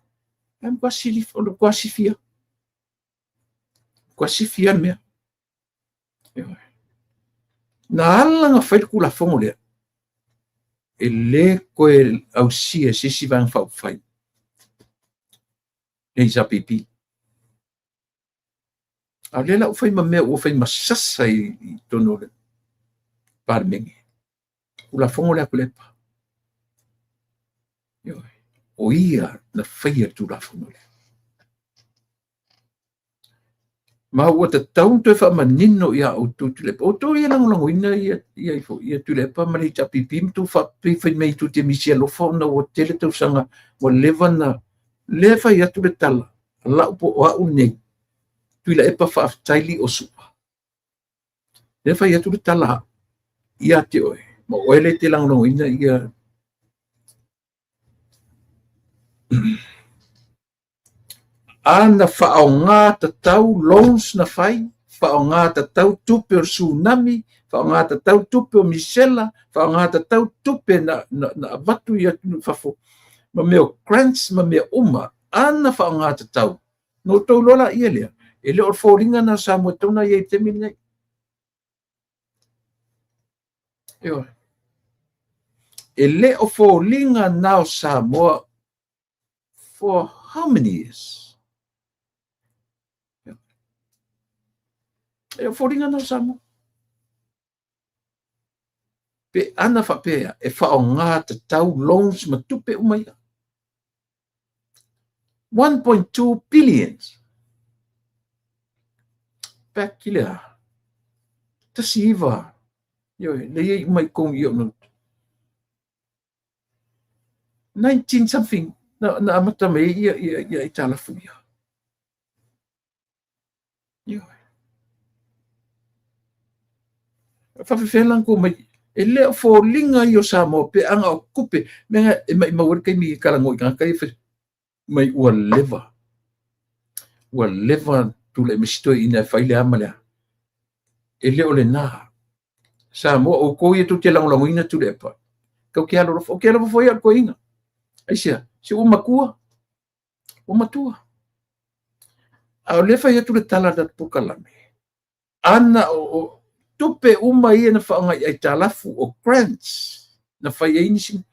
Ai kwa sili o kwa sifia. Kwa sifia le mea. Na ala na fai le Tulafono lea, e le koe ausia e se isi vaega faaupufai le HRPP. A o lea la ua fai ma mea ua fai ma sasa i totonu o le Palemene. Tulafono lea a Tuilaepa. O ia na faia le Tulafono lea. Ma ua tatau toe faamanino ia outou Tuilaepa. Outou ia lagolagoina ia ia Tuilaepa ma le HRPP ma tou fai mai tou te misi alofa ona ua tele tausaga ua leva na lea fai atu le tala lau po o au nei Tuilaepa faafetai li o su'a. Lea fai atu le tala ia te oe ma oe le te lagolagoina ia ana faaaoga tatau loans na fai, faaaoga tatau tupe o le tsunami, faaaoga tatau tupe o misela, faaaoga tatau tupe na avatu i atunuu i fafo, ma mea o grants ma mea uma, ana faaaoga tatau. Na outou iloa la ia lea, e le o le foliga na Samoa e tatau ona i ai i le taimi lenei. E le o foliga na o Samoa for how many years? E o foliga na o Samoa. Pe ana faapea e faaaoga tatau loans ma tupe uma ia. 1.2 billion. Back i le a. 19. Ioe, le iai uma i tonu i o 19 something na amata mai ia ia ia aitalafu ia. Ioe. Faafefea la na tou mai e le o foliga ia o Samoa pe ana o tupe mea e maumau ai le taimi e talanoa i tagata ia fai mai ua leva. Ua leva tulai mai si toeaina e fai le a ma le a. E le o lena. Samoa, outou ia tou te lagolagoina Tuilaepa. Tau te alolofa. O te alofa foi au i le toeaina. Aisea? Se ua matua. Ua matua. A o lea fai atu le tala a le tatou polokalame. Ana o tupe uma ia na faaaoga i aitalafu o grants na fai ai nisi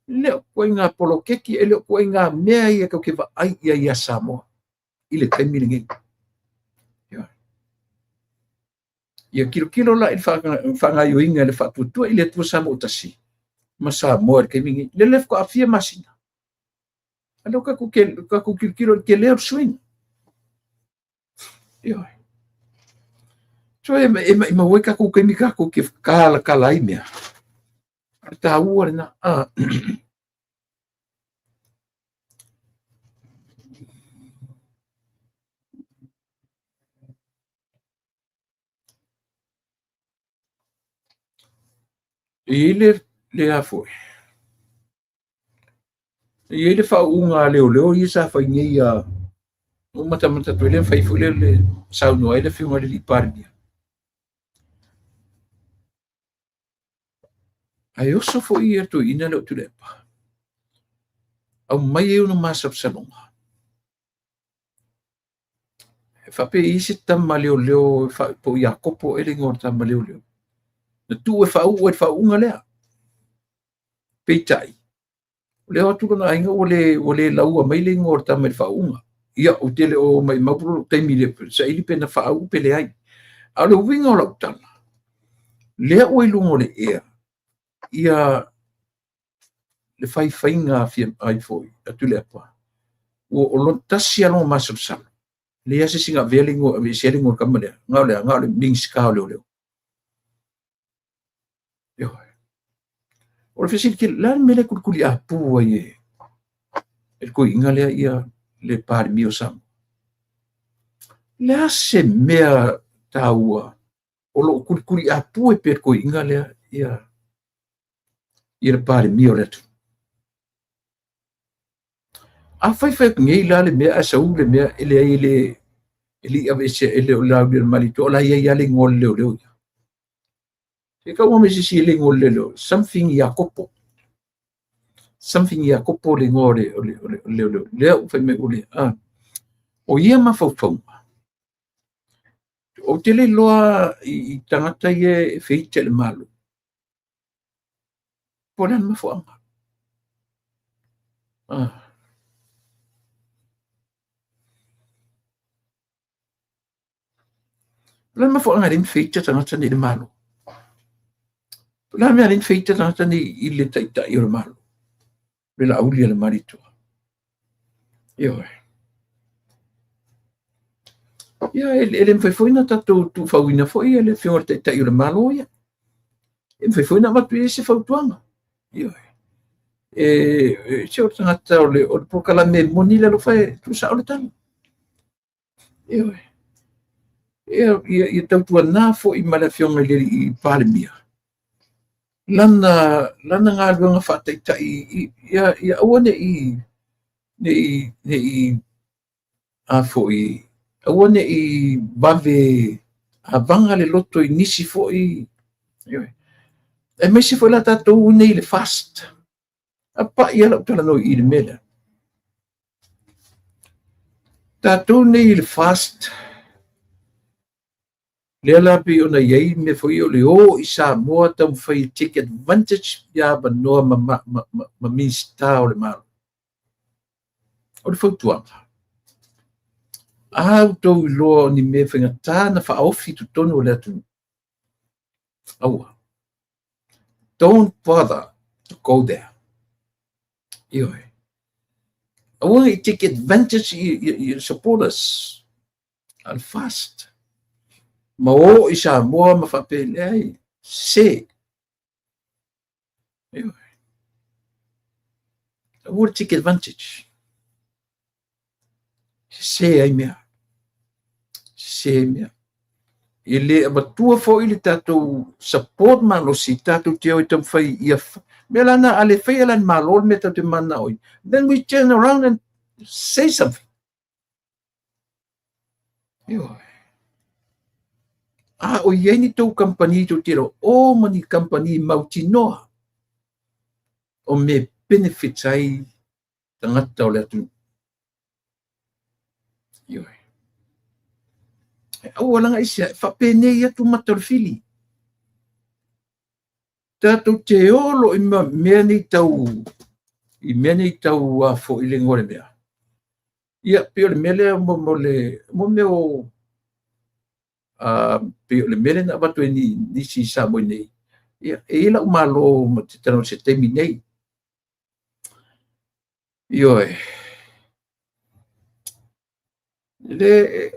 le o ituaiga poloketi e le o ituaiga mea ia tou te vaai i ai ia Samoa i le taimi lenei. Ia kilokilo la i le faagaoioiga i le faatuatua i le Atua Samoa tasi ma Samoa i le taimi lenei. Lele faatoa fia masina. A lea ua tatou tilotilo i le tele o le suiga. Ioe. So e maumau ai tatou taimi tatou te talatala ai mea. A o le taua lena. E i ai le a foi. E i ai le faauuga a leoleo ia sa fai nei a ua matamata atu ai lea fai foi le saunoa ai le afioga i le Palemia. Ae oso foi ia toeaina lea o Tuilaepa, aumai ai ona masalosaloga. E faapea e i ai se tama leoleo po o Iakopo ea le igoa o le tama leoleo, na tuu e faauu ai le faauuga lea. Peitai, o lea o atu lona aiga ua le laua mai le igoa o le tama i le faauuga. Ia, ou te le o maumau po o lou taimi i le saili pe na faauu pe leai. A o le uiga o lau tala, lea ua i luga o le ea ia le faifaiga a foi a Tuilaepa, ua o lona tasi lava lona masalosalo, leai se isi na avea le igoa, aveesea le igoa o le tama lea, na o le a? Na o le Minisita o Leoleo. Ioe. O le fesili tele, o le a le mea lea e tulituliapu ai e le toeaina lea ia le Palemia o Samoa? O le a se mea taua o lo o tulituliapu ai pea e le toeaina lea ia le Palemia o le atunuu? A fai fai atu nei la le mea ae sau le mea e leai e le i aveesea e le o Laaulialemalietoa, o la e i ai lava le igoa o le leoleo ia. E tau mai se isi e le igoa o le leoleo, something Iakopo. Something Iakopo le igoa o le leoleo. Lea ua fai mai ua le. O ia mafaufauga, ou te le iloa i tagata ia e feita i le Malo. Po o le a le mafuaaga. O le a le mafuaaga e le feita tagata nei i le Malo? O le a le mea e le feita tagata nei i le taitai o le Malo? Le Laaulialemalietoa. Ioe. Ia, e le mafai foi ona tatou tuufauina foi le afioga i le taitai o le Malo ia. E mafai foi ona avatu i ai se fautuaga. Ioe. E se o le tagata o le polokalame moni le alofa e tuusao le tala. Ioe. Ia tautuana foi ma le afioga i le Palemia lana galuega faataitai, ia aua ne i a foi, aua ne i vave avaga le loto i nisi foi. Ioe. Aemaise foi la tatou nei i le FAST. A pai lava lau talanoa i le mea lea. Tatou nei i le FAST, lea la pei ona i ai mea foi o le o i Samoa taumafai e take advantage ia avanoa ma Minisita o le Malo. O le fautuaga, a outou iloa o ni mea faigata na faaofi i totonu o le atunuu, aua. Don't bother to go there. Ioe. Aua ne i take advantage i supporters a le FAST. Ma o i Samoa ma faapea, leai, se. Ioe. Aua le take advantage. Sese ai mea. Sese ai mea. E le avatua foi le tatou support malosi, tatou te o i taumafai ia mea lana a le faia la le Malo le mea tatou te mananao ai. Then we turn around and say something. Ioe. A o i ai ni tou kamupani tou te iloa o ma ni kamupani mautinoa o mea benefits ai tagata o le atunuu. Ioe. E aua laga i sea, e faapenei atu mata o le fili. Tatou te olo i mea nei tau, i mea nei tau a foi le igoa o le mea. Ia, pei o le mea lea mo le, mo mea o, pei o le mea lea na avatu e nisi i Samoa nei. Ia, e i ai lau Malo ma te talanoa i se taimi nei. Ioe. Le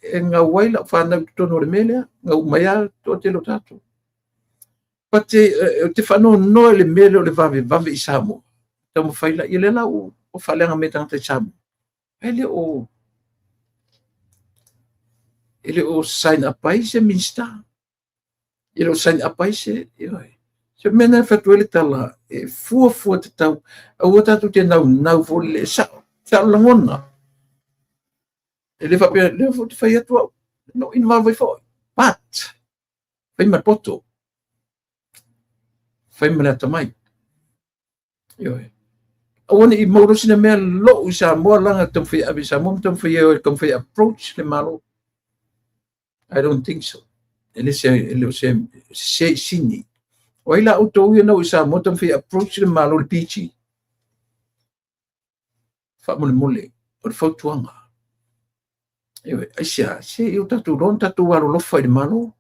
e gau ai lau fanau i totonu o le mea lea, gau mai lava le toatele o tatou. But ou te faanoanoa i le mea lea o le vavevave i Samoa. Taumafai la, ia lea la ua faaleaga mai e tagata i Samoa. Ae le o sign up ai se Minisita. E le o sign up ai se, ioe. Se mea lena e fai atu ai le tala, e fuafua tatau, aua tatou te naunau foi lele, e sao, sao lagona. E le faapea, lea foi ou te fai atu au, no involve ai foi. But, fai ma le poto, fai ma le atamai. Ioe. Aua ne i maua sina mea lou i Samoa, laga taumafai e ave i Samoa ma taumafai e taumafai e approach le Malo. I don't think so. E le se, e le o se se i sini. O ai la outou ia na o i Samoa taumafai e approach le Malo le PG? Faamolemole, o le fautuaga. Ioe, aisea, se i o tatou loa na tatou alolofa i le Malo.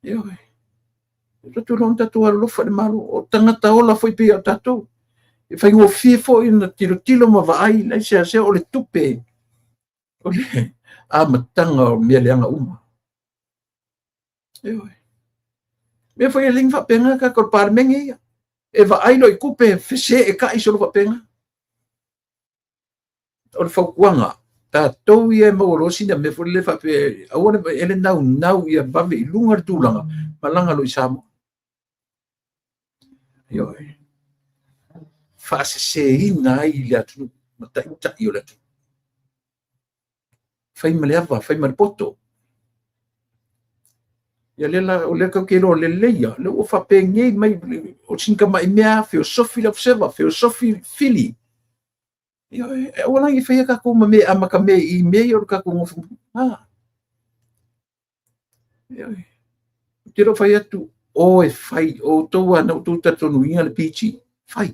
Ioe. O tatou loa na tatou alolofa i le Malo. O tagata ola foi pei o tatou. E faigofie foi ona tilotilo ma vaai, aisea, se o le tupe, o le amataga o mea leaga uma. Ioe. Mea foi e le faapena tatou Palemene ia. E vaai loa i tupe, fese e kai solo faapena. O le fautuaga, tatou ia e maua loa sina mea foi lele faapea, aua le e le naunau ia vave i luga le tulaga, malaga loa i Samoa. Ioe. Faaseseina ai le atunuu ma taitai o le atunuu. Fai ma le ava, fai ma le poto. Ia lea la, o lea tatou te iloa lelei ia, lea ua faapenei mai, o sina tamai mea, feosofi le aufiseva, feosofi fili. Ioe, e aua la ne i faia tatou ma mea e amata mea i mea ia o le tatou nofo. Ah. Ioe. Ou te le o fai atu, o e fai, o outou a na outou talitonuina le PG, fai.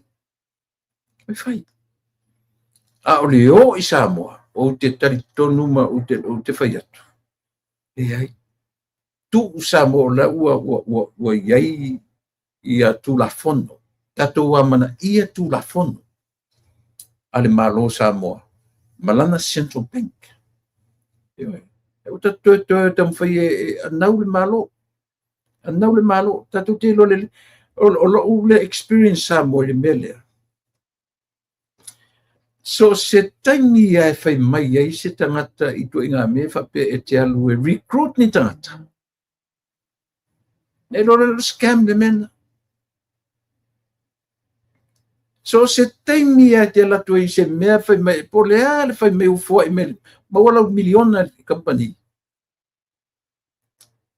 E fai. A o le o i Samoa, ou te talitonu ma ou te fai atu, leai. Tuu Samoa o la ua i ai ia Tulafono. Tatou amanaia Tulafono a le Malo o Samoa ma lana Central Bank. Ioe. Ua tatou toe taumafai e anau le Malo. Anau le Malo. Tatou te iloa lelei. O lou lea experience Samoa i le mea lea. So se taimi lava e fai mai ai se tagata i ituaiga mea faapea e te alu e recruit ni tagata, e iloa lea o le scam le mea lena. So se taimi lava e te alu atu ai i se mea fai mai, po o le a le fai mai ua foai mai, maua lau miliona i le kamupani.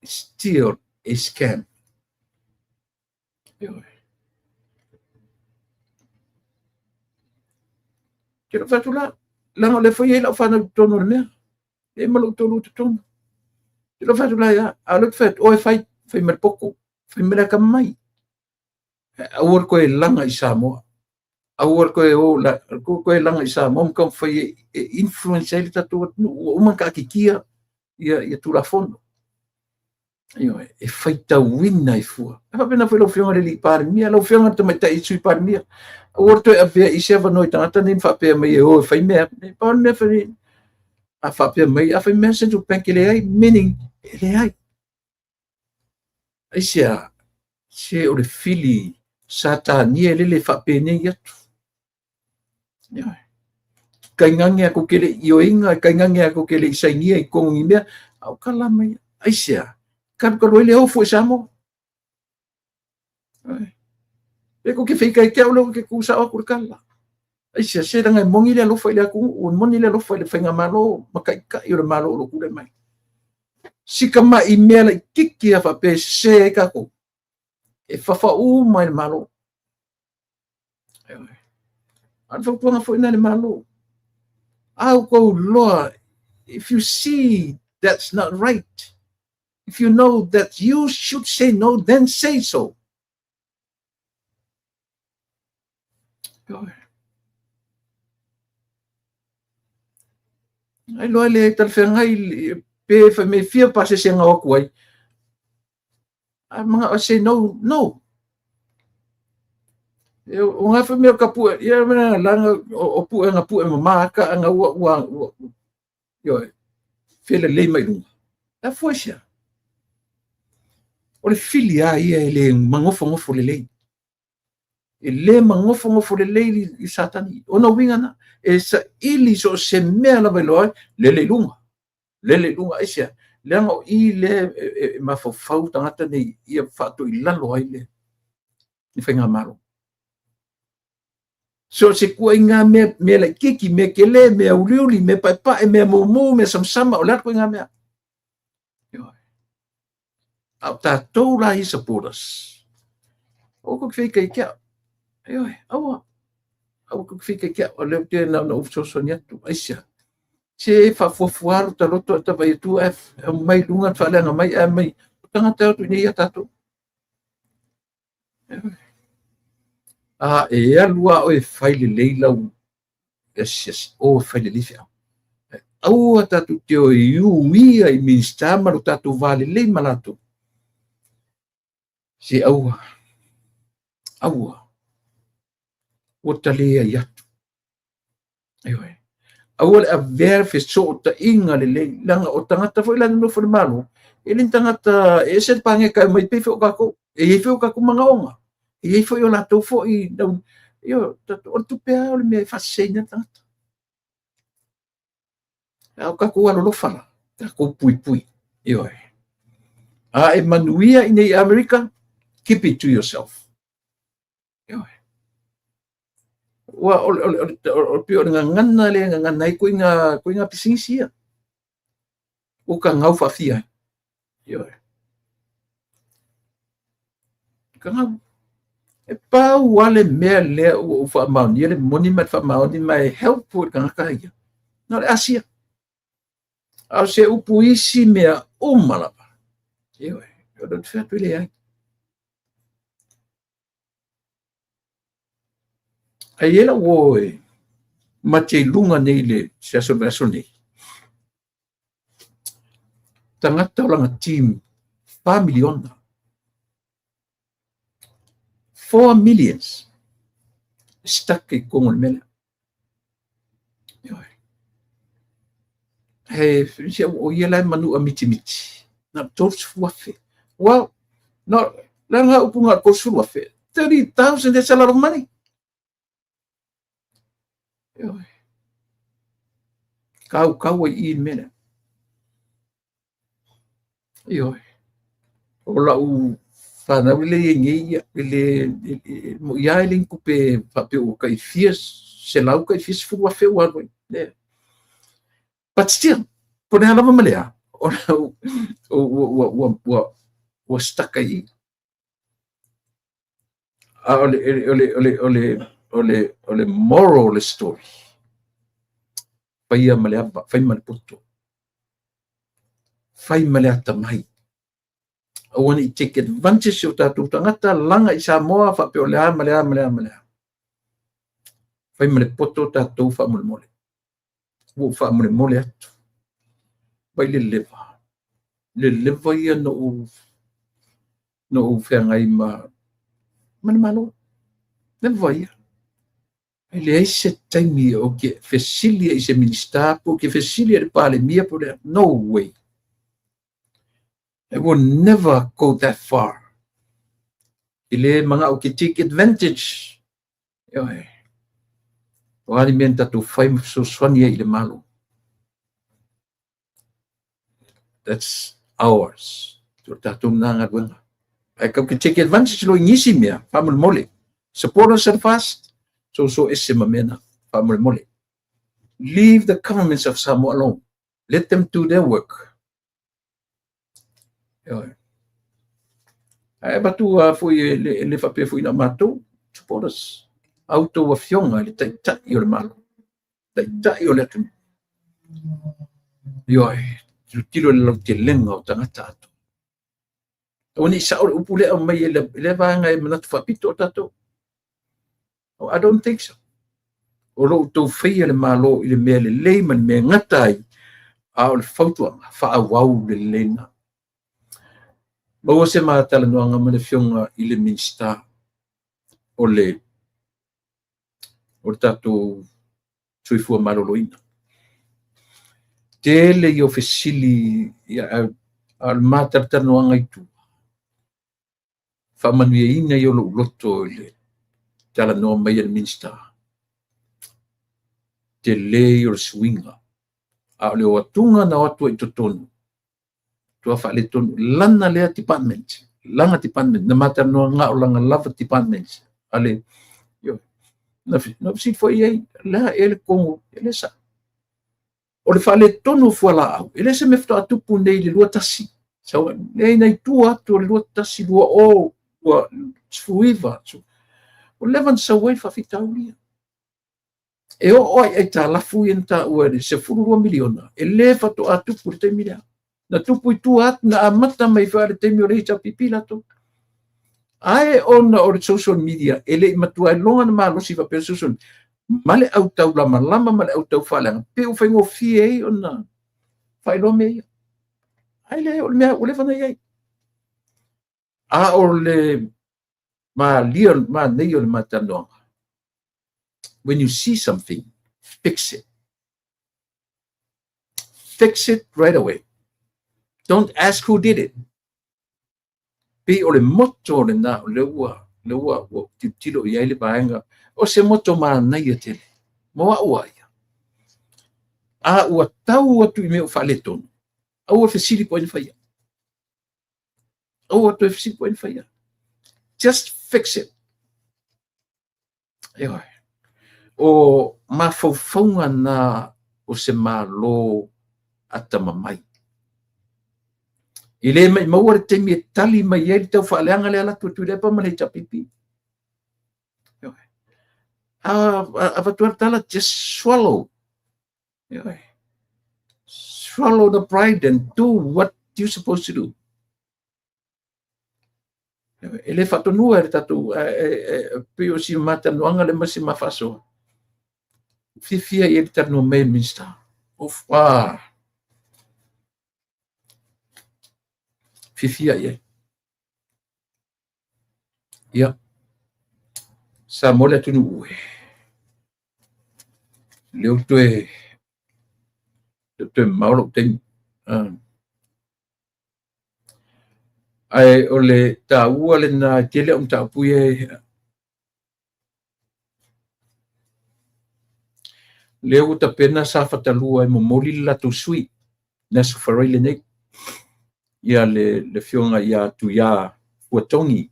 Still a scam. Ioe. Ke lou fai atu la, leaga o lea foi e i ai lau fanau i totonu o le mea. E i ai ma lou toalua i totonu. Ke lou fai atu la ia, a o lea ou te fai atu, o e fai, fai ma le poto, fai ma le atamamai. Aua le toe laga i Samoa. Aua le toe o, la, toe laga i Samoa ma taumafai e influence ai le tatou atunuu. Ua uma ona taatitia ia Tulafono. Ioe, e faitauina ai fua. E faapena foi lau Afioga i le Palemia, lau Afioga i le Tamaitai Sui Palemia, aua le toe avea i se avanoa i tagata nei ma faapea mai e o e fai mea. E pau le mea fai, a faapea mai, a fai mea Central Bank e leai, meaning e leai. Aisea, se o le fili Satania e lele faapenei atu. Ioe. Kainage a kou te le ioeina, kainage a kou te le i sainia i totonu ni mea, a o kala mai, aisea, kalukalu ai le ofu e Samoa. Ioe. Pe kou te feitai te au lea ua te tu sao atu le kala. Aisea, se leaga e moni le alofa i le atunuu, e moni le alofa i le faigamalo ma taitai o le Malo o lo o tulai mai. Si tamai mea laitiiti lava faapea e sese ai tatou, e fafa uma i le Malo. A o le fautuaga foi lena i le Malo, a outou iloa, if you see that's not right, if you know that you should say no, then say so. Ai loa le talafeagai pe fai mai fia pasese e gau atu ai. A manao e say no, no. E, o ngā fai mea ka pue, ia mea langa o pue nga pue mama ka anga ua ua ua. Ioe, felelei mai luga. E afua i se a? O le fili lava ia e le magofogofof lelei. E le magofogofof lelei i Satani. Ona uiga na, e saili so o se mea lava e iloa ai, lele i luga, lele i luga. Aisea? Leaga o i lea e mafaufau tagata nei ia faatoilalo ai le faigamalo. So o se ituaiga mea, mea laitiiti, mea tele, mea uliuli, mea paepae, mea mumu, mea samasama, o le a le ituaiga mea. A o tatou la ia supporters, aua tou te feita ia te au. Ioe, aua. Aua tou te feita ia te au. O lea ou te na ona ou fesoasoani atu. Aisea? Se faafuafua lo ta loto ae ta vaai atu ae aumai i luga le faaleaga mai ae aumai o tagata e o atu i inei ia tatou. A e alu lava oe e fai lelei lau asiasi, o e fai lelei feau. Aua tatou te o e uia i Minisita ma lo tatou va lelei ma latou. Se aua, aua, ua ta leai atu. Ioe. Aua le avea fesootaiga lelei, leaga o tagata foi la e nonofo i le Malo, e le ni tagata e ese le pageta e omai pei foi o tatou. E i ai foi o tatou manaoga, e i ai foi o latou foi, ioe, o le tupe lava o le mea e faaseseina ai le tagata. A o tatou alolofa la, tatou puipui. Ioe. A e manuia i nei Amerika, keep it to yourself. Ioe. Ua o le pei o le gagana lea e gagana ai ituaiga pisinisi ia. Ua kagau faafia ai. Ioe. Kagau. E pau lava le mea lea ua ou faamaonia le moni ma le faamaoni ma e help foi i le tagata ia. Na o le Asia. A o se upu isi mea uma lava. Ioe. O le fai atu e leai. Ae i ai lau uo e mate i luga nei le se aso le vaiaso nei. Tagata o lana team 4 miliona. 4 millions stuck i totonu o le mea lea. Ioe. He si o ia la e manua mitimiti. Na 30,000. Well, no, leaga upu na 30,000. 30,000, that's a lot of money. Ioe. Kau kau ai i le mea lea. Ioe. O lau whanau le i nei ia, le mo ia e le ni tupe faapea ua tai fia selau tai fia sefulu afe ua alu ai. Le. But still, po o le a lava ma le a, o ua ua ua ua stuck ai i. A o le o le o le o le o le o le moral o le story. Faia ma le ava, fai ma le poto. Fai ma le atamai. Aua ne i take advantage o tatou tagata laga i Samoa faapea o le a ma le a ma le a ma le a. Fai ma le poto tatou faamolemole. Ua ou faamolemole atu. Vai le leva. Le leva ia na ou feagai ma le Malo. Leva ia. E leai se taimi ou te fesili ai i se Minisita po ou te fesili ai i le Palemia po o le a. No way. I will never go that far. E le manao ke take advantage. Ioe. O a ni mea na tatou fai ma fesoasoani ai i le Malo. That's ours. O tatou na galuega. Ae kau ke take advantage loa i nisi mea, faamolemole. Support us at fast, so so ese ma mea na, faamolemole. Leave the governments of Samoa alone. Let them do their work. Ioe. Ae avatu a foi e le faapea foi na matou, support us. A outou afioga i le taitai o le Malo, taitai o le atunuu. Ioe, tilotilo i le lautelega o tagata atoa. Aua ne i sao le upu lea aumai e lea vaega e manatu faapito o tatou. Oh, I don't think so. O lo o outou faia le Malo i le mea lelei ma le mea e gata ai, a o le fautuaga, faaauau le lelei lena. Maua se ma talanoaga ma le afioga i le Minisita o le tatou soifua maloloina. Tele ia o fesili, ia, a o le matalatalanoaga i tua, faamanuiaina ia o lou loto i le talanoa mai a le Minisita. Tele ia o le suiga, a o le o atuga na o atu ai i totonu, matua faaletonu lana lea department, lana department, na ma talanoa na o lana lava department. Ale, ioe, na fesili foi i ai, o le a ea le tonu, e le sao. O le faaletonu o fualaau, e le se mea faatoa tupu nei i le 21. Sau, leai, na i tua atu o le 21, 20, 19, ua leva ona sau ai le faafitauli ia. E oo lava i aitalafu ia na taua i le $12 miliona, e le faatoa tupu i le taimi lea. Na tupu i tua atu, na amata mai foi lava i le taimi o le HRPP latou. Ae ona o le social media, e le i matua iloga ona malosi faapea le social media, ma le au taulamalama ma le au taufaaleaga, pei ua faigofie ai ona faailoa mea ia. Ae leai, o le mea ua leva ona i ai. A o le malia, manaia o le matalanoaga, when you see something, fix it. Fix it right away. Don't ask who did it. Pei o le motto lena o lea ua tilotilo i ai le vaega, o se motto manaia tele mo au a ia. A ua tau atu i mea o faaletonu, aua fesili po o ai na faia. Aua toe fesili po o ai na faia. Just fix it. Ioe. O mafaufauga na o se Malo atamamai. E le maimaua le taimi e tali mai ai le taufaaleaga lea alu atu a Tuilaepa ma le HRPP. Ioe. A avatu le tala, just swallow. Ioe. Swallow the pride and do what you're supposed to do. E le faatonua e le tatou, pei o si matalanoaga le ma si mafaasoa. Fiafia i ai le talanoa mai a le Minisita. Of, ah. Fiafia i ai. Ia. Samoa le atunuu e. Lea ua toe mamao lou taimi. Ae o le taua lena e tele au mataupu ia lea ua tapena Safata 2 e momoli le latou sui le Aso Faraile nei. Ia le afioga ia Tuia Fuatogi.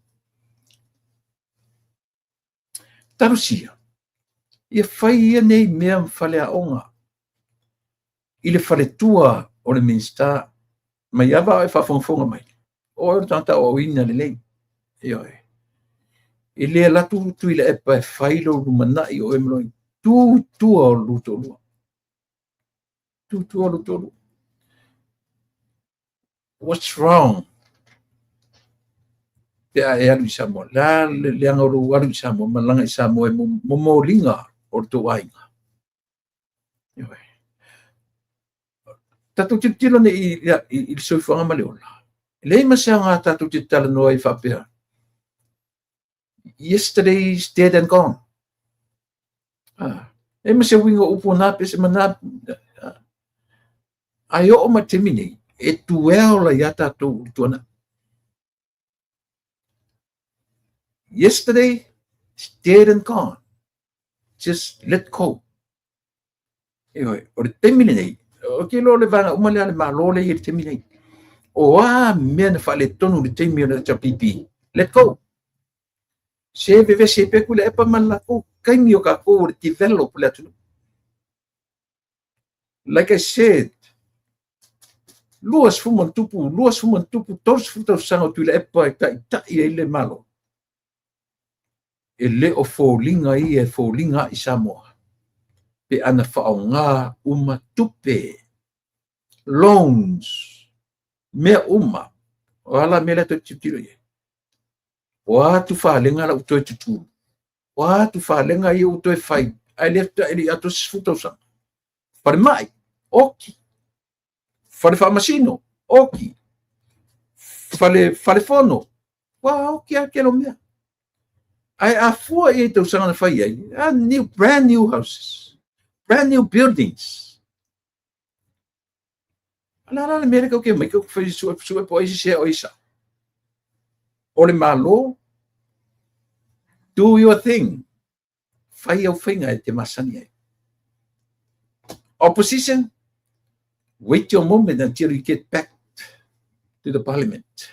Talosia, ia fai ia nei mea ma faleaoga i le faletua o le Minisita mai ava o e faafogafoga mai. O oe o le tagata aoaoina lelei. Ioe. E le alu atu Tuilaepa e fai lou lumanai o oe ma lou tu i tua o le toalua. Tu i tua o le toalua. What's wrong? Pe a e alu i Samoa. Le a le leaga o lou alu i Samoa, malaga i Samoa e momoliga o le tou aiga. Ioe. Tatou tilotilo nei i le soifuaga ma le ola. E leai ma se aoga tatou te talanoa ai faapea. Yesterday is dead and gone. Ah, e ma se uiga o upu na pe se mana. Ae oo mai taimi nei, e tuea ola ia tatou i le tuanai. Yesterday is dead and gone. Just let go. Ioe, o le taimi lenei, o ke iloa o le vaega uma lea a le Malo lea e i ai i le taimi nei. O a mea na faaletonu i le taimi o le HRPP, let go. Se vevesi ai pea Tuilaepa ma le latou taimi o tatou o le develop le atunuu. Like I said, 20 ma tupu, 20 ma tupu, 30 tausaga o Tuilaepa e taitai ai le Malo. E le o foliga ia e foliga i Samoa. Pe ana faaaoga uma tupe, loans, mea uma. O a la mea lea toe tilotilo i ai. O a tufalega la ua toe tutū. O a tufalega ia ua toe fai, ae le e le i atoa se 10 tausaga. Falemai, oki. Fale faamasino, oki. Fale, falefono, ua oki a tele o mea. Ae a fua i ai tausaga na fai ai, a new, brand new houses, brand new buildings. A o le a la le mea lea tatou te omai tatou fai suesue po o ai e sese a o ai e sao? O le Malo, do your thing. Fai au faiga e te masani ai. Opposition, wait your moment until you get back to the parliament.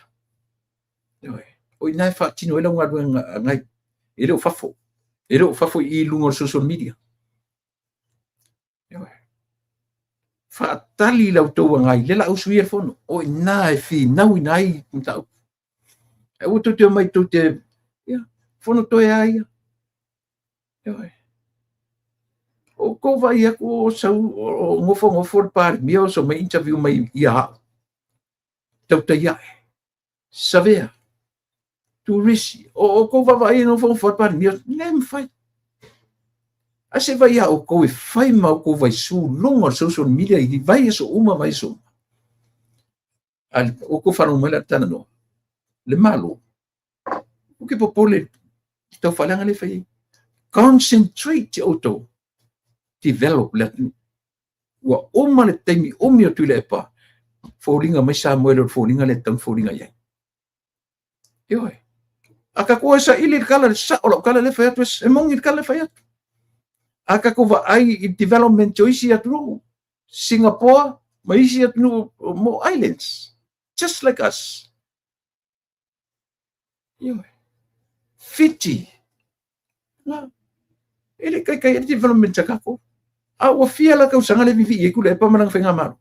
O i ina e faatino ai lau galuega agai, e le o fafo. E le o fafo i luga o le social media. Faatali la outou agai, lea la usuia le fono. O i ina e finauina ai mataupu. Ae ua tou te omai tou te, ia, fono toe a ia. O kou vaai atu o sau o nofonofo le Palemia o sau mai interview mai ia au. Tautai ae. Savea. Turisi. O kou vaavaai e nofonofo le Palemia, le mafai. Ae se vaai ia outou e fai ma outou vaisu luga o le social media i vaiaso uma, vaiaso uma. A outou faalogo mai la le talanoa. Le Malo, ou ke popole i tau faaleaga le fai ai. Concentrate outou. Develop le atunuu. Ua uma le taimi umi o Tuilaepa, foliga mai Samoa e le o le foliga lea e tatau ona foliga i ai. Ioe. A tatou e saili le tala, le sao o lau tala lea e fai atu, e moni le tala lea e fai atu. A tatou vaai i development o isi atunuu, Singapore ma isi atunuu mo islands, just like us. Ioe. Fiji. Na. E le taitai ai le development a tatou. A ua fia la tausaga le vivii ai Tuilaepa ma lana faigamalo.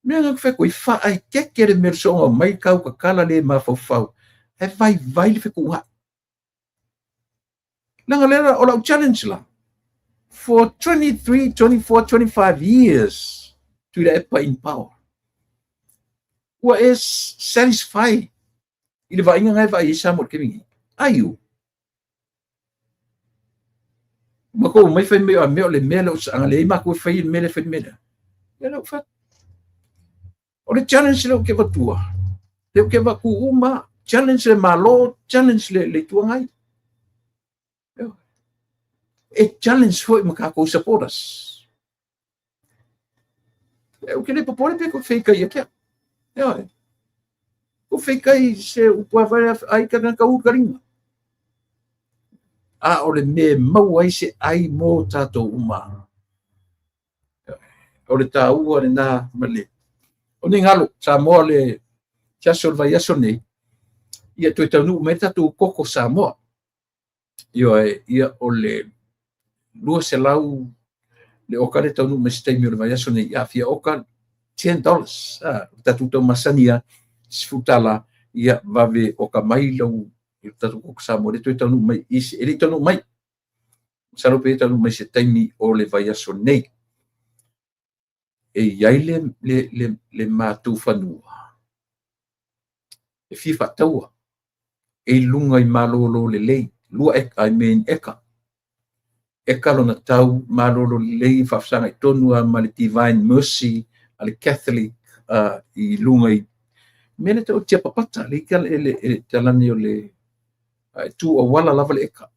Mea na fai atu ai, faaeteete le mea o le soona mai tau tatala le mafaufau, ae vaivai le fetuunai. Leaga lea o lau challenge la, for 23, 24, 25 years, Tuilaepa in power. Ua e satisfy i le vaaiga na e vaai ai Samoa i le taimi nei? Are you? Matou omai fai mai o a mea o le mea lea o saga leai matou e fai le mea lea fai le mea lea. Ia lea ua fai. O le challenge lea ou te avatua, lea ou te avatu uma, challenge le Malo, challenge le Itu Agai. E challenge foi ma tatou supporters. Ou te le popole pe kou feikai ia te au. Ioe. Kou feikai se upu a whai ai ka ka u ka ringa. A o le mea e maua ai se ai mō tātou uma. O le tāua lena ma le. O nei galo, Samoa le se aso o le vaiaso nei, ia toe taunuu mai le tatou koko Samoa. Ioe, ia o le 200 le oka le taunuu mai se taimi o le vaiaso nei, ia fia oka $10. Ah, o tatou tau masani a $10, ia vave oka mai lau i le tatou koko Samoa le toe taunuu mai i se, e le i taunuu mai. Masalo pe taunuu mai se taimi o le vaiaso nei. E i ai le matou fanua e fia faataua e i luga i malolo lelei, 2 eka, I mean eka. Eka lona tau malolo lelei faafesagai tonu lava ma le Divine Mercy a le Catholic i luga i mea lea tau o Tiapapata, le talani o le tu auala lava le eka.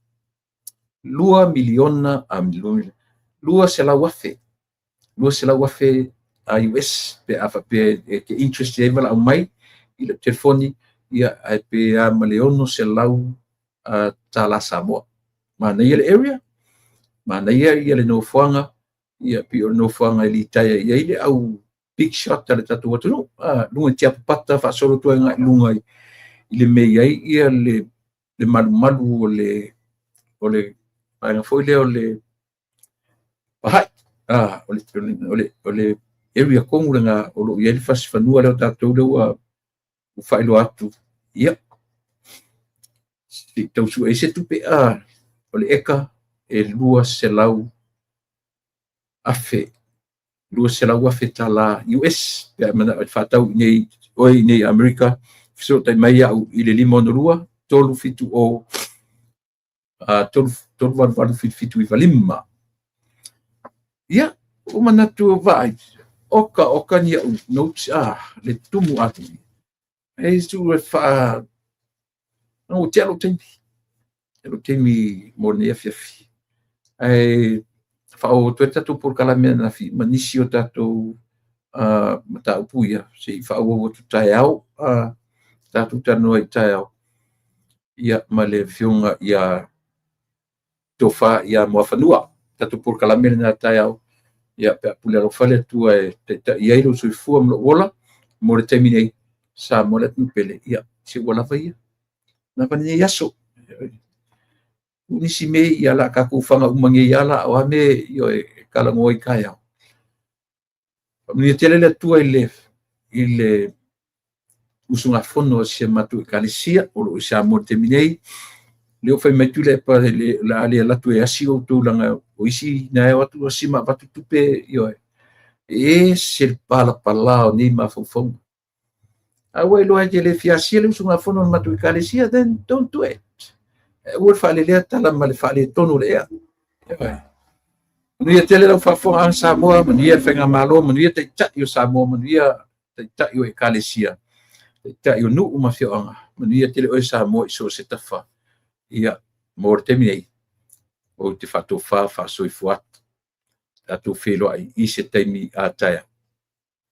2 miliona, 200,000, 200,000 US pe a faapea e te interest i ai valaau mai i lau telefoni, ia ae pe a ma le 600 tala Samoa. Manaia le area, manaia ia le nofoaga, ia pei o le nofoaga e litaea i ai le au big shot a le tatou atunuu. Luga i Tiapapata faasolo atu ai agai i luga i le mea i ai ia le malumalu o le vaega foi lea o le Bahai. O le area tonu lena o lo o i ai le fasi fanua lea o tatou lea ua faailoa atu. Ia, se i tau sue ai se tupe, o le eka e 200,000, 200,000 tala US pe a manao e faatau i nei oe i nei Amerika, fesootai mai au i le 562 370 388 7795. Ia, ua manatu vaai, oka oka ni au notes le tumu atu. E su e wha ua tea lou taimi. Tea lou taimi mo lenei afiafi. Ae faaoo atu ai le tatou polokalame ananafi ma nisi o tatou mataupu ia, se i faaauau atu taeao, tatou talanoa ai taeao, ia ma le Afioga ia Tofa ia Muafanua. Tatou polokalame lena taeao, ia pe a pule alofa le Atua e taitai ai lou soifua ma lou ola mo le taimi nei, Samoa le atunuu pele, ia se ua lava ia, lava lenei aso. O nisi mea ia o le a tatou fana uma nei lava la, o a mea e talanoa ai taeao. Faamanuia tele le Atua i le usugafono a si a matou Ekalesia o lo o i Samoa i le taimi nei. O lea ua fai mai Tuilaepa o le a le alu atu e asi outou leaga o isi na e o atu asi ma avatu tupe, ioe. E ese le palapala o nei mafaufauga. A ua iloa e te le fia asia le usugafono a le matou Ekalesia, then don't do it. Aua le faalelea tala ma le faaletonu o le ea. Manuia tele lau faafofogaaga Samoa, manuia le faigamalo, manuia Taitai o Samoa, manuia Taitai o Ekalesia, Taitai o nuu ma afioaga, manuia tele oe Samoa i so o se tafa. Ia, mo le taimi nei, ou te faatofa faasoifua atu. Tatou feiloai i se taimi a taeao.